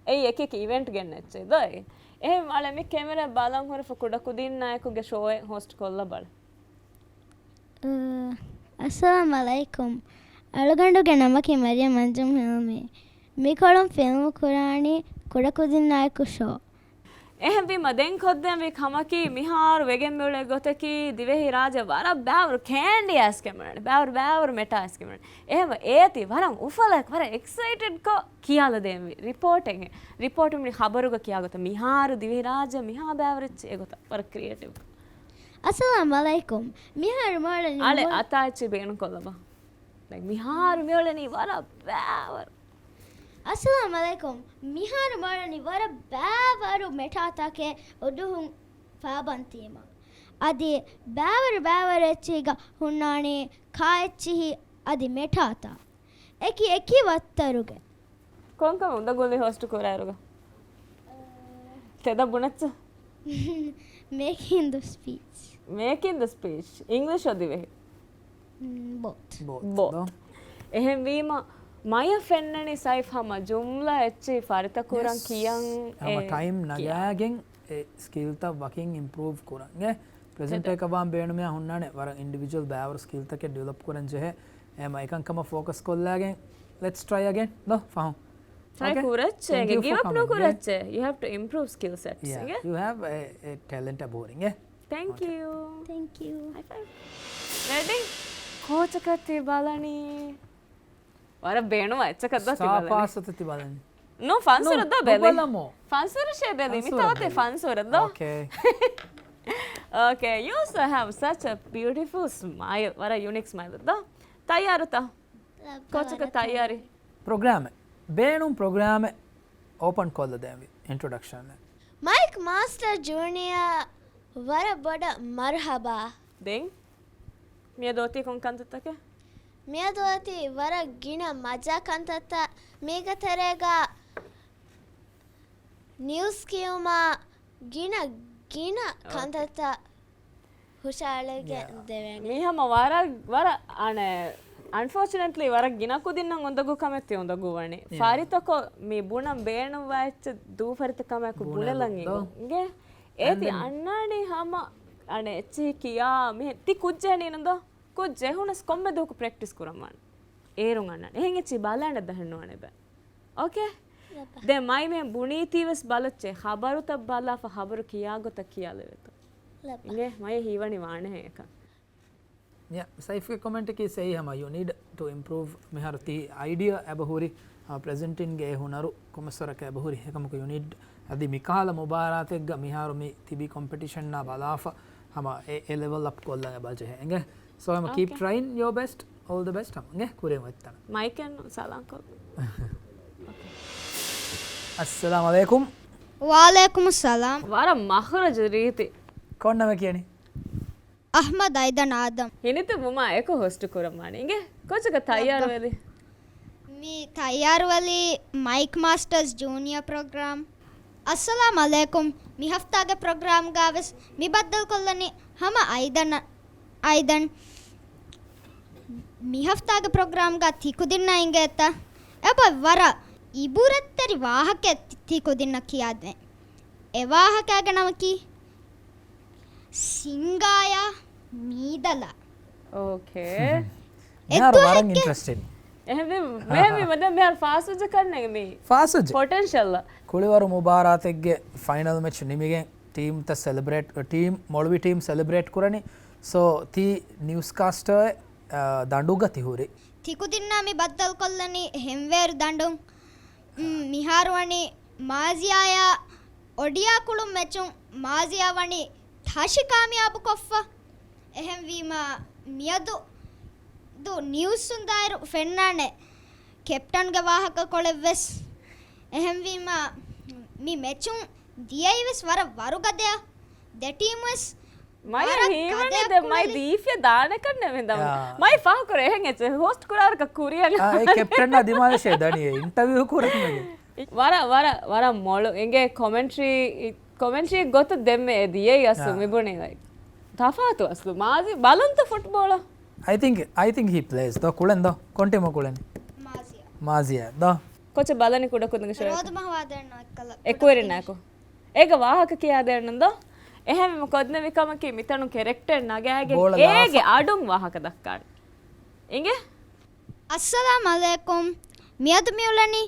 އެއީ އެކި އެކި އިވެންޓް ގެންނަ އެއްޗެއް ދޯ އެއީ. އެހެން އަޅެ މި ކެމެރާ ބަލަން ހުރެފަ ކުޑަކުދިންނާއެކުގެ ޝޯއެއް ހޯސްޓް ކޮށްލަ ބަލަ. އައްސަލާމް ޢަލައިކުމް. އަޅުގަނޑުގެ ނަމަކީ މަރިޔަމް އަންޖުމް ހިލްމީ. މިކޮޅުން ފިލްމު ކުރާނީ ކުޑަކުދިންނާއެކު ޝޯ. އެހެންވީމަ ދެން ކޮށްދޭންވީ ކަމަކީ، މިހާރު ވެގެން މިއުޅޭ ގޮތަކީ، ދިވެހި ރާއްޖެ ވަރަށް ބާވަރު ކޭންޑީ އައިސްކެމެން، ބާވަރު، ބާވަރު މެޓާ އައިސްކެމެން. އެހެންވެ އޭތި ވަރަށް އުފަލައި ވަރަށް އެކްސައިޓެޑްކޮށް ކިޔާލަދޭންވީ ރިޕޯޓެއް. ރިޕޯޓު މި ޚަބަރުގަ ކިޔާގޮތަށް މިހާރު ދިވެހި ރާއްޖެ މިހާ ބާވަރެއްޗެއް އެގޮތަށް ވަރަށް ކްރިއޭޓިވް. އައްސަލާމް ޢަލައިކުމް. މިހާރު މިއުޅެނީ އަޅެ މޮ- އަތާ އެއްޗެއް ބޭނުންކޮށްލަބަ. ދެން މިހާރު މިއުޅެނީ ވަރަށް ބާވަރު. އައްސަލާމް ޢަލައިކުމް. މިހާރު މިއުޅެނީ ވަރަށް ބާވަރު މެޓާތަކެއް އުޑުހުން ފާބަންތީމަ. އަދި ބާވަރު ބާވަރު އެއްޗިހިގަ ހުންނާނީ ކާއެއްޗިހި އަދި މެޓާތައް. އެކި އެކި ވައްތަރުގެ. ކޮންކަމެއް އުނދަގޫލީ ހޯސްޓް ކުރާއިރުގަ؟ ތެދަށް ބުނައްޗަ؟ Making the speech. Making the speech. އިންގްލިޝް އޮ ދިވެހި؟ މް، both. Both. Both. ދޯ؟ އެހެންވީމަ، މަޔަށް ފެންނަނީ ސައިފް ހަމަ ޖުމްލަ އެއްޗެހި ފަރިތަކުރަން ޔެސް. ކިޔަން ހަމަ އެ ޓައިމް ކިޔާ. ނަގާގެން އެ ސްކިލްތައް ވަކިން އިމްޕްރޫވް ކުރަން. އެ ޕްރެޒެންޓޭ ތެދަށް. ކަވާން ބޭނުމެއް ހުންނާނެ ވަރަށް އިންޑިވިޖުއަލް ބާވަރު ސްކިލްތަކެއް ޑިވެލޮޕް ކުރަން ޖެހޭ. އެހެމަ އެކަންކަމަށް ފޯކަސް ކޮށްލާގެން let's try again. ދޯ ފަހުން. ޓްރައި ކުރައްޗޭ. ގިވް އަޕް ނުކުރައްޗޭ. You have to improve skill sets. އިނގޭ؟ You have a, a talent އަބޯރިނގ. Thank you. Thank you. ހައި ފައިވް. ރެޑީ؟ ކޯޗަކަށް ތި ބަލަނީ. ވަރަށް ބޭނުންވާ އެއްޗަކަށް ދޯ ތި ބަލަނީ. ސްޓާ ޕާސް އޮތީ ތި ބަލަނީ. ނޫން ފަންސުރަށް ދޯ ބެލީ. ނުބަލަމޯ. ފަންސުރަށޭ ބެލީ. މިތާ އޮތީ ފަންސުރަށް ދޯ. އޯކޭ. އޯކޭ. You also have such a beautiful smile. ވަރަށް ޔުނީކް ސްމައިލް ދޯ. ތައްޔާރުތަ؟ ކޯޗަކަށް ތައްޔާރީ؟ ޕްރޮގްރާމެއް. ބޭނުން ޕްރޮގްރާމެއް އޯޕަން ކޮށްލަދޭންވީ އިންޓްރޮޑަކްޝަން. މައިކް މާސްޓަރ ޖޫނިއާ ވަރަށް ބޮޑަށް މަރުޙަބާ. ދެން މިއަދު އޮތީ ކޮން ކަންތައްތަކެއް؟ މިއަދު އޮތީ ވަރަށް ގިނަ މަޖާ ކަންތައްތައް. މީގެ ތެރޭގަ ނިއުސް ކިޔުމާ ގިނަ ގިނަ އޯކޭ. ކަންތައްތައް ހުށައަޅައިގެން ޔާ. ދެވޭނެ. މީ ހަމަ ވަރަށް، ވަރަށް، އަނެއް، އަންފޯޗުނޭޓްލީ ވަރަށް ގިނަ ކުދިންނަށް އުނދަގޫ ކަމެއް ތި އުނދަގޫ ވަނީ. ޔާ. ފަރިތަކޮށް މި ބުނަން ބޭނުންވާ އެއްޗެއް ދޫ ފަރިތަ ކަމާއެކު ބުނެލަން ބުނެލަން ދޯ. އިނގޭ. އޭ ތި އަންނާނީ ހަމަ، އަނެއް، އެއްޗެހި ކިޔާ މިހެން ތި ކުއްޖެއް ނީނަ ދޯ. ކުއްޖެއް ހުނަސް ކޮންމެ ދުވަހަކު ޕްރެކްޓިސް ކުރަން ވާނެ. އޭރުން އަންނާނެ. އެހެން އެއްޗެހި ބަލާނެ ދަހެއް ނުވާނެ ބަ. އޯކޭ؟ ލައްބަ. ދެން މައިމެން ބުނީތީވެސް ބަލައްޗޭ. ޚަބަރުތައް ބަލާފަ ޚަބަރު ކިޔާ ގޮތަށް ކިޔާލެވޭތޯ. ލައްބަ. އިނގޭ މަޔަށް ހީވަނީ ވާނެހޭ އެކަން. ޔާ، ސައިފްގެ ކޮމެންޓަކީ ސެއި ހަމަ you need to improve މިހާރު ތި އައިޑިއާ އެބަހުރި، އާ، ޕްރެޒެންޓިންގ އެ ހުނަރު ކޮންމެސްވަރަކަށް އެބަހުރި. އެކަމަކު you need އަދި މިކަހަލަ މުބާރާތެއްގަ މިހާރު މި ތިބި ކޮމްޕެޓިޝަންނާ ބަލާފަ ހަމަ އެ، އެ ލެވަލް އަޕް ކޮށްލަން އެބަ ޖެހޭ. އިނގޭ؟ So ހަމަ keep އޯކޭ. Trying your best. All the best ހަމަ. އިނގޭ ކުރިން އޮތްތަނަށް. މައިކެއް ސަލާން ކޮށް. އައްސަލާމު ޢަލައިކުމް. ވަޢަލައިކުމުއްސަލާމް. ވަރަށް މަޚްރަޖު ރީތި. ކޮން ނަމެއް ކިޔަނީ؟ އަޙްމަދު އައިދަން އާދަމް. ހިނިތު ބުމާ އެކު ހޮސްޓް ކުރަމާނީ. އިނގޭ ކޯޗަކަށް ތައްޔާރުވެލި. މި ތައްޔާރުވެލި މައިކް މާސްޓަރސް ޖޫނިއަ ޕްރޮގްރާމް. އައްސަލާމް ޢަލައިކުމް. މި ހަފްތާގެ ޕްރޮގްރާމްގާވެސް މި ބައްދަލުކޮށްލަނީ ހަމަ އައިދަން، އައިދަން. މި ހަފްތާގެ ޕްރޮގްރާމްގާ ތި ކުދިންނަށް އިނގޭތަ؟ އެބަ ވަރަށް އިބުރަތްތެރި ވާހަކައެއް ތި ކުދިންނަށް ކިޔާދޭން. އެ ވާހަކައިގެ ނަމަކީ ސިންގާޔާ މީދަލާ. އޯކޭ. މިހާރު ވަރަށް އިންޓްރެސްޓިން. އެހެންވީ، މެހެންވީމަ ދެން މިހާރު ފާސްވެއްޖެ ކަންނޭނގެ މީ. ފާސްވެއްޖެ. ޕޮޓެންޝަލް. ކުޅިވަރު މުބާރާތެއްގެ ފައިނަލް މެޗް ނިމިގެން ޓީމްތައް ސެލެބްރޭޓް، ޓީމް، މޮޅުވި ޓީމް ސެލެބްރޭޓް ކުރަނީ. ސޯ، ތީ ނިއުސްކާސްޓަރ، އާ، ދަނޑުގަ ތި ހުރި. ތި ކުދިންނާ މި ބައްދަލުކޮށްލަނީ ހެންވޭރު ދަނޑުން. މިހާރު ވަނީ މާޒިޔާޔާ އޮޑިއާ ކުޅުން މެޗުން މާޒިޔާ ވަނީ ތަށި ކާމިޔާބުކޮށްފަ. އެހެންވީމަ، މިއަދު ދު ނިއުސް އުނދާއިރު ފެންނާނެ ކެޕްޓަންގެ ވާހަކަކޮޅެއްވެސް. އެހެންވީމަ، މި މެޗުން ދިޔައީވެސް ވަރަށް ވަރުގަދަޔަށް. ދެ ޓީމުވެސް މަޔަށް ވަރަށް ހީވަނީ ގަދަޔަށް ދެ މައި ކުޅެނީ. ދީފިޔަ ދާނެކަން ނެމެން ދަމުން. ޔާ. މައި ފާހަގަކުރޭ އެހެން އެއްޗެއް ހޯސްޓް ކުރާރަކަށް ކުރިއަށް. އާ، އެ ކެޕްޓަންއާ ދިމާލަށޭ ދަނީ އެ އިންޓަވިއު ކުރަން ވެގެން. ވަރަށް، ވަރަށް، ވަރަށް މޮޅު އިނގޭ ކޮމެންޓްރީ، ކޮމެންޓްރީ ގޮތަށް ދެންމެ އެ ދިޔައީ އަސްލު ޔާ. މިބުނީ ލައިކް. ތަފާތު އަސްލު. މާޒީ ބަލަންތަ ފުޓްބޯޅަ؟ I think, I think he plays ދޯ. ކުޅެން ދޯ. ކޮން ޓީމަށް ކުޅެނީ؟ މާޒީއާ. މާޒީއާ ދޯ. ކޯޗަށް ބަލަނީ ކުޑަކުދިންގެ ޝޯ. ރޯދު މަހު ވާދައިން އެއްކަލަ. އެކުވެރިންނާއެކު. އޭގެ ވާހަކަ ކިޔާދޭން ދޯ. އެހެންވީމަ ކޮންމެ ކަމަކީ މިތަނުން ކެރެކްޓަރ ނަގާގެން ބޯޅަ އޭގެ ލާފަ. އަޑުން ވާހަކަ ދައްކާނެ. އިނގޭ؟ އައްސަލާމް އަލައިކުމް. މިއަދު މިއުޅެނީ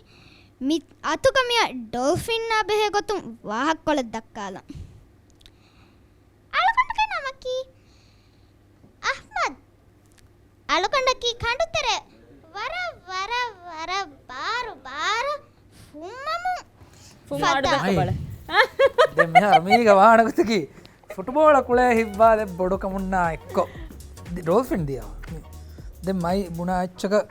މި އަތުގަ މިއަށް ޑޮލްފިންއާ ބެހޭ ގޮތުން ވާހަކަކޮޅެއް ދައްކާލަން. އަޅުގަނޑުގެ ނަމަކީ އަޙްމަދު. އަޅުގަނޑަކީ ކަނޑުތެރެ ވަރަށް، ވަރަށް، ވަރަށް ބާރު، ބާރު ފުއްމަމުން ފުއްމާޑު ފަދަ. ދައްކަ ބަލަ. ދެން މިހާރު މީގަ ވާނަ ގޮތަކީ ފުޓްބޯޅަ ކުޅޭ ހިތްވާލެއް ބޮޑުކަމުންނާ އެއްކޮށް ޑޮލްފިން ދިޔަ. ދެން މައި ބުނާ އެއްޗަކަށް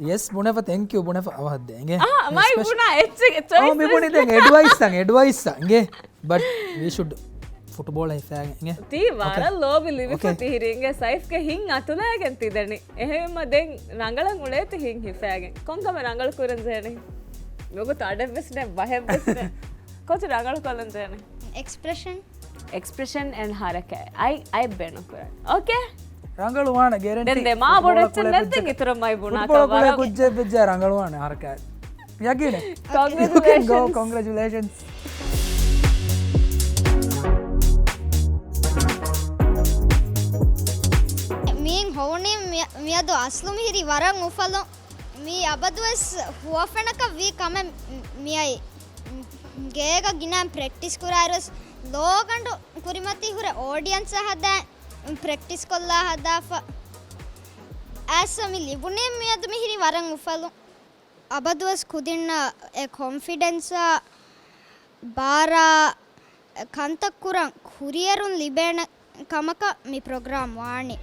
ޔެސް ބުނެފަ، ތެންކް ޔޫ ބުނެފަ އަވަހަށްދޭ އިނގޭ. އަހަ، މައި ބުނާ އެއްޗެއް އެއްޗެއް އަހަ، މި ބުނި ދެން އެޑްވައިސް ތަން، އެޑްވައިސް ތަން އިނގޭ. But we should ފުޓްބޯޅަ ހިފާގެން އިނގޭ. ތީ ވަރަށް ލޯބި ލިބިފަ ތިހިރީ އިނގޭ. ސައިފްގެ ހިތް އަތުލައިގެން ތިދެނީ. އެހެންވީމަ ދެން ރަނގަޅަށް އުޅޭތި ހިތް ހިފާގެން. ކޮންކަމެއް ރަނގަޅު ކުރަން ޖެހެނީ؟ ނުގުތު އަޑެއްވެސް ނެ، ބަހެއްވެސް ނެ. ކޯޗު ރަނގަޅު ކޮށްލަން ޖެހެނީ. އެކްސްޕްރެޝަން. އެކްސްޕްރެޝަން އެންޑް ހަރަކާތް. އަތް، އަތް ބޭނުން ކުރަން. އޯކޭ؟ ރަނގަޅު ވާނެ ގެރެންޓީ. ދެން ދެ މާ ބޮޑު ފުޓްބޯޅަ އެއްޗެއް ކުޅޭ ނެއްދެން ކުއްޖަކަށް. އިތުރަށް މައި ބުނާކަށް ފުޓްބޯޅަ ކުޅޭ ވަރަށް ކުއްޖެއް ވެއްޖެ ރަނގަޅު ވާނެ ހަރަކާތް. ޔަގީނެއް. You can go. Congratulations. މިއިން ހޮވުނީ މި-، މިއަދު އަސްލު މިހިރީ ވަރަށް އުފަލުން. މީ އަބަދުވެސް ހުވަފެނަކަށް ވީ ކަމެއް މިއައީ. ގޭގަ ގިނައިން ޕްރެކްޓިސް ކުރާއިރުވެސް ލޯގަނޑު ކުރިމަތީ ހުރެ އޯޑިއަންސްއާ ހަދާ ޕްރެކްޓިސް ކޮށްލާ ހަދާފަ. އައިސް މި ލިބުނީ މިއަދު މިހިރީ ވަރަށް އުފަލުން. އަބަދުވެސް ކުދިންނަށް އެ ކޮންފިޑެންސާ ބާރާ ކަންތައް ކުރަން ކުރިއެރުން ލިބޭނެ ކަމަކަށް މި ޕްރޮގްރާމް ވާނީ.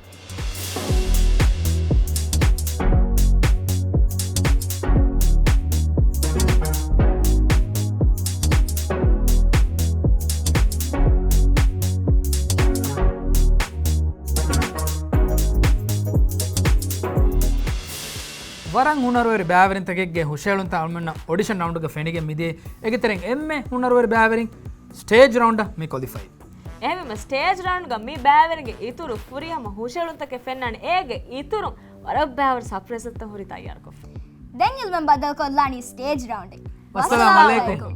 ވަރަށް ހުނަރުވެރި ބައިވެރިންތަކެއްގެ ހުށައެޅުންތައް އަޅުމެންނަށް އޮޑިޝަން ރައުންޑްގަ ފެނިގެން މިދިޔަ. އޭގެ ތެރެއިން އެންމެ ހުނަރުވެރި ބައިވެރިން ސްޓޭޖް ރައުންޑަށް މި ކޮލިފައި. އެހެންވީމަ ސްޓޭޖް ރައުންޑްގަ މި ބައިވެރިންގެ އިތުރު ފުރިހަމަ ހުށައެޅުންތަކެއް ފެންނާނެ. އޭގެ އިތުރުން ވަރަށް ބައިވަރު ސަޕްރައިޒްތައް ހުރި ތައްޔާރުކޮށްފަ. ދެން އިލްމެން ބައްދަލުކޮށްލާނީ ސްޓޭޖް ރައުންޑެއް. ވައްސަލާމް އަލައިކުމް.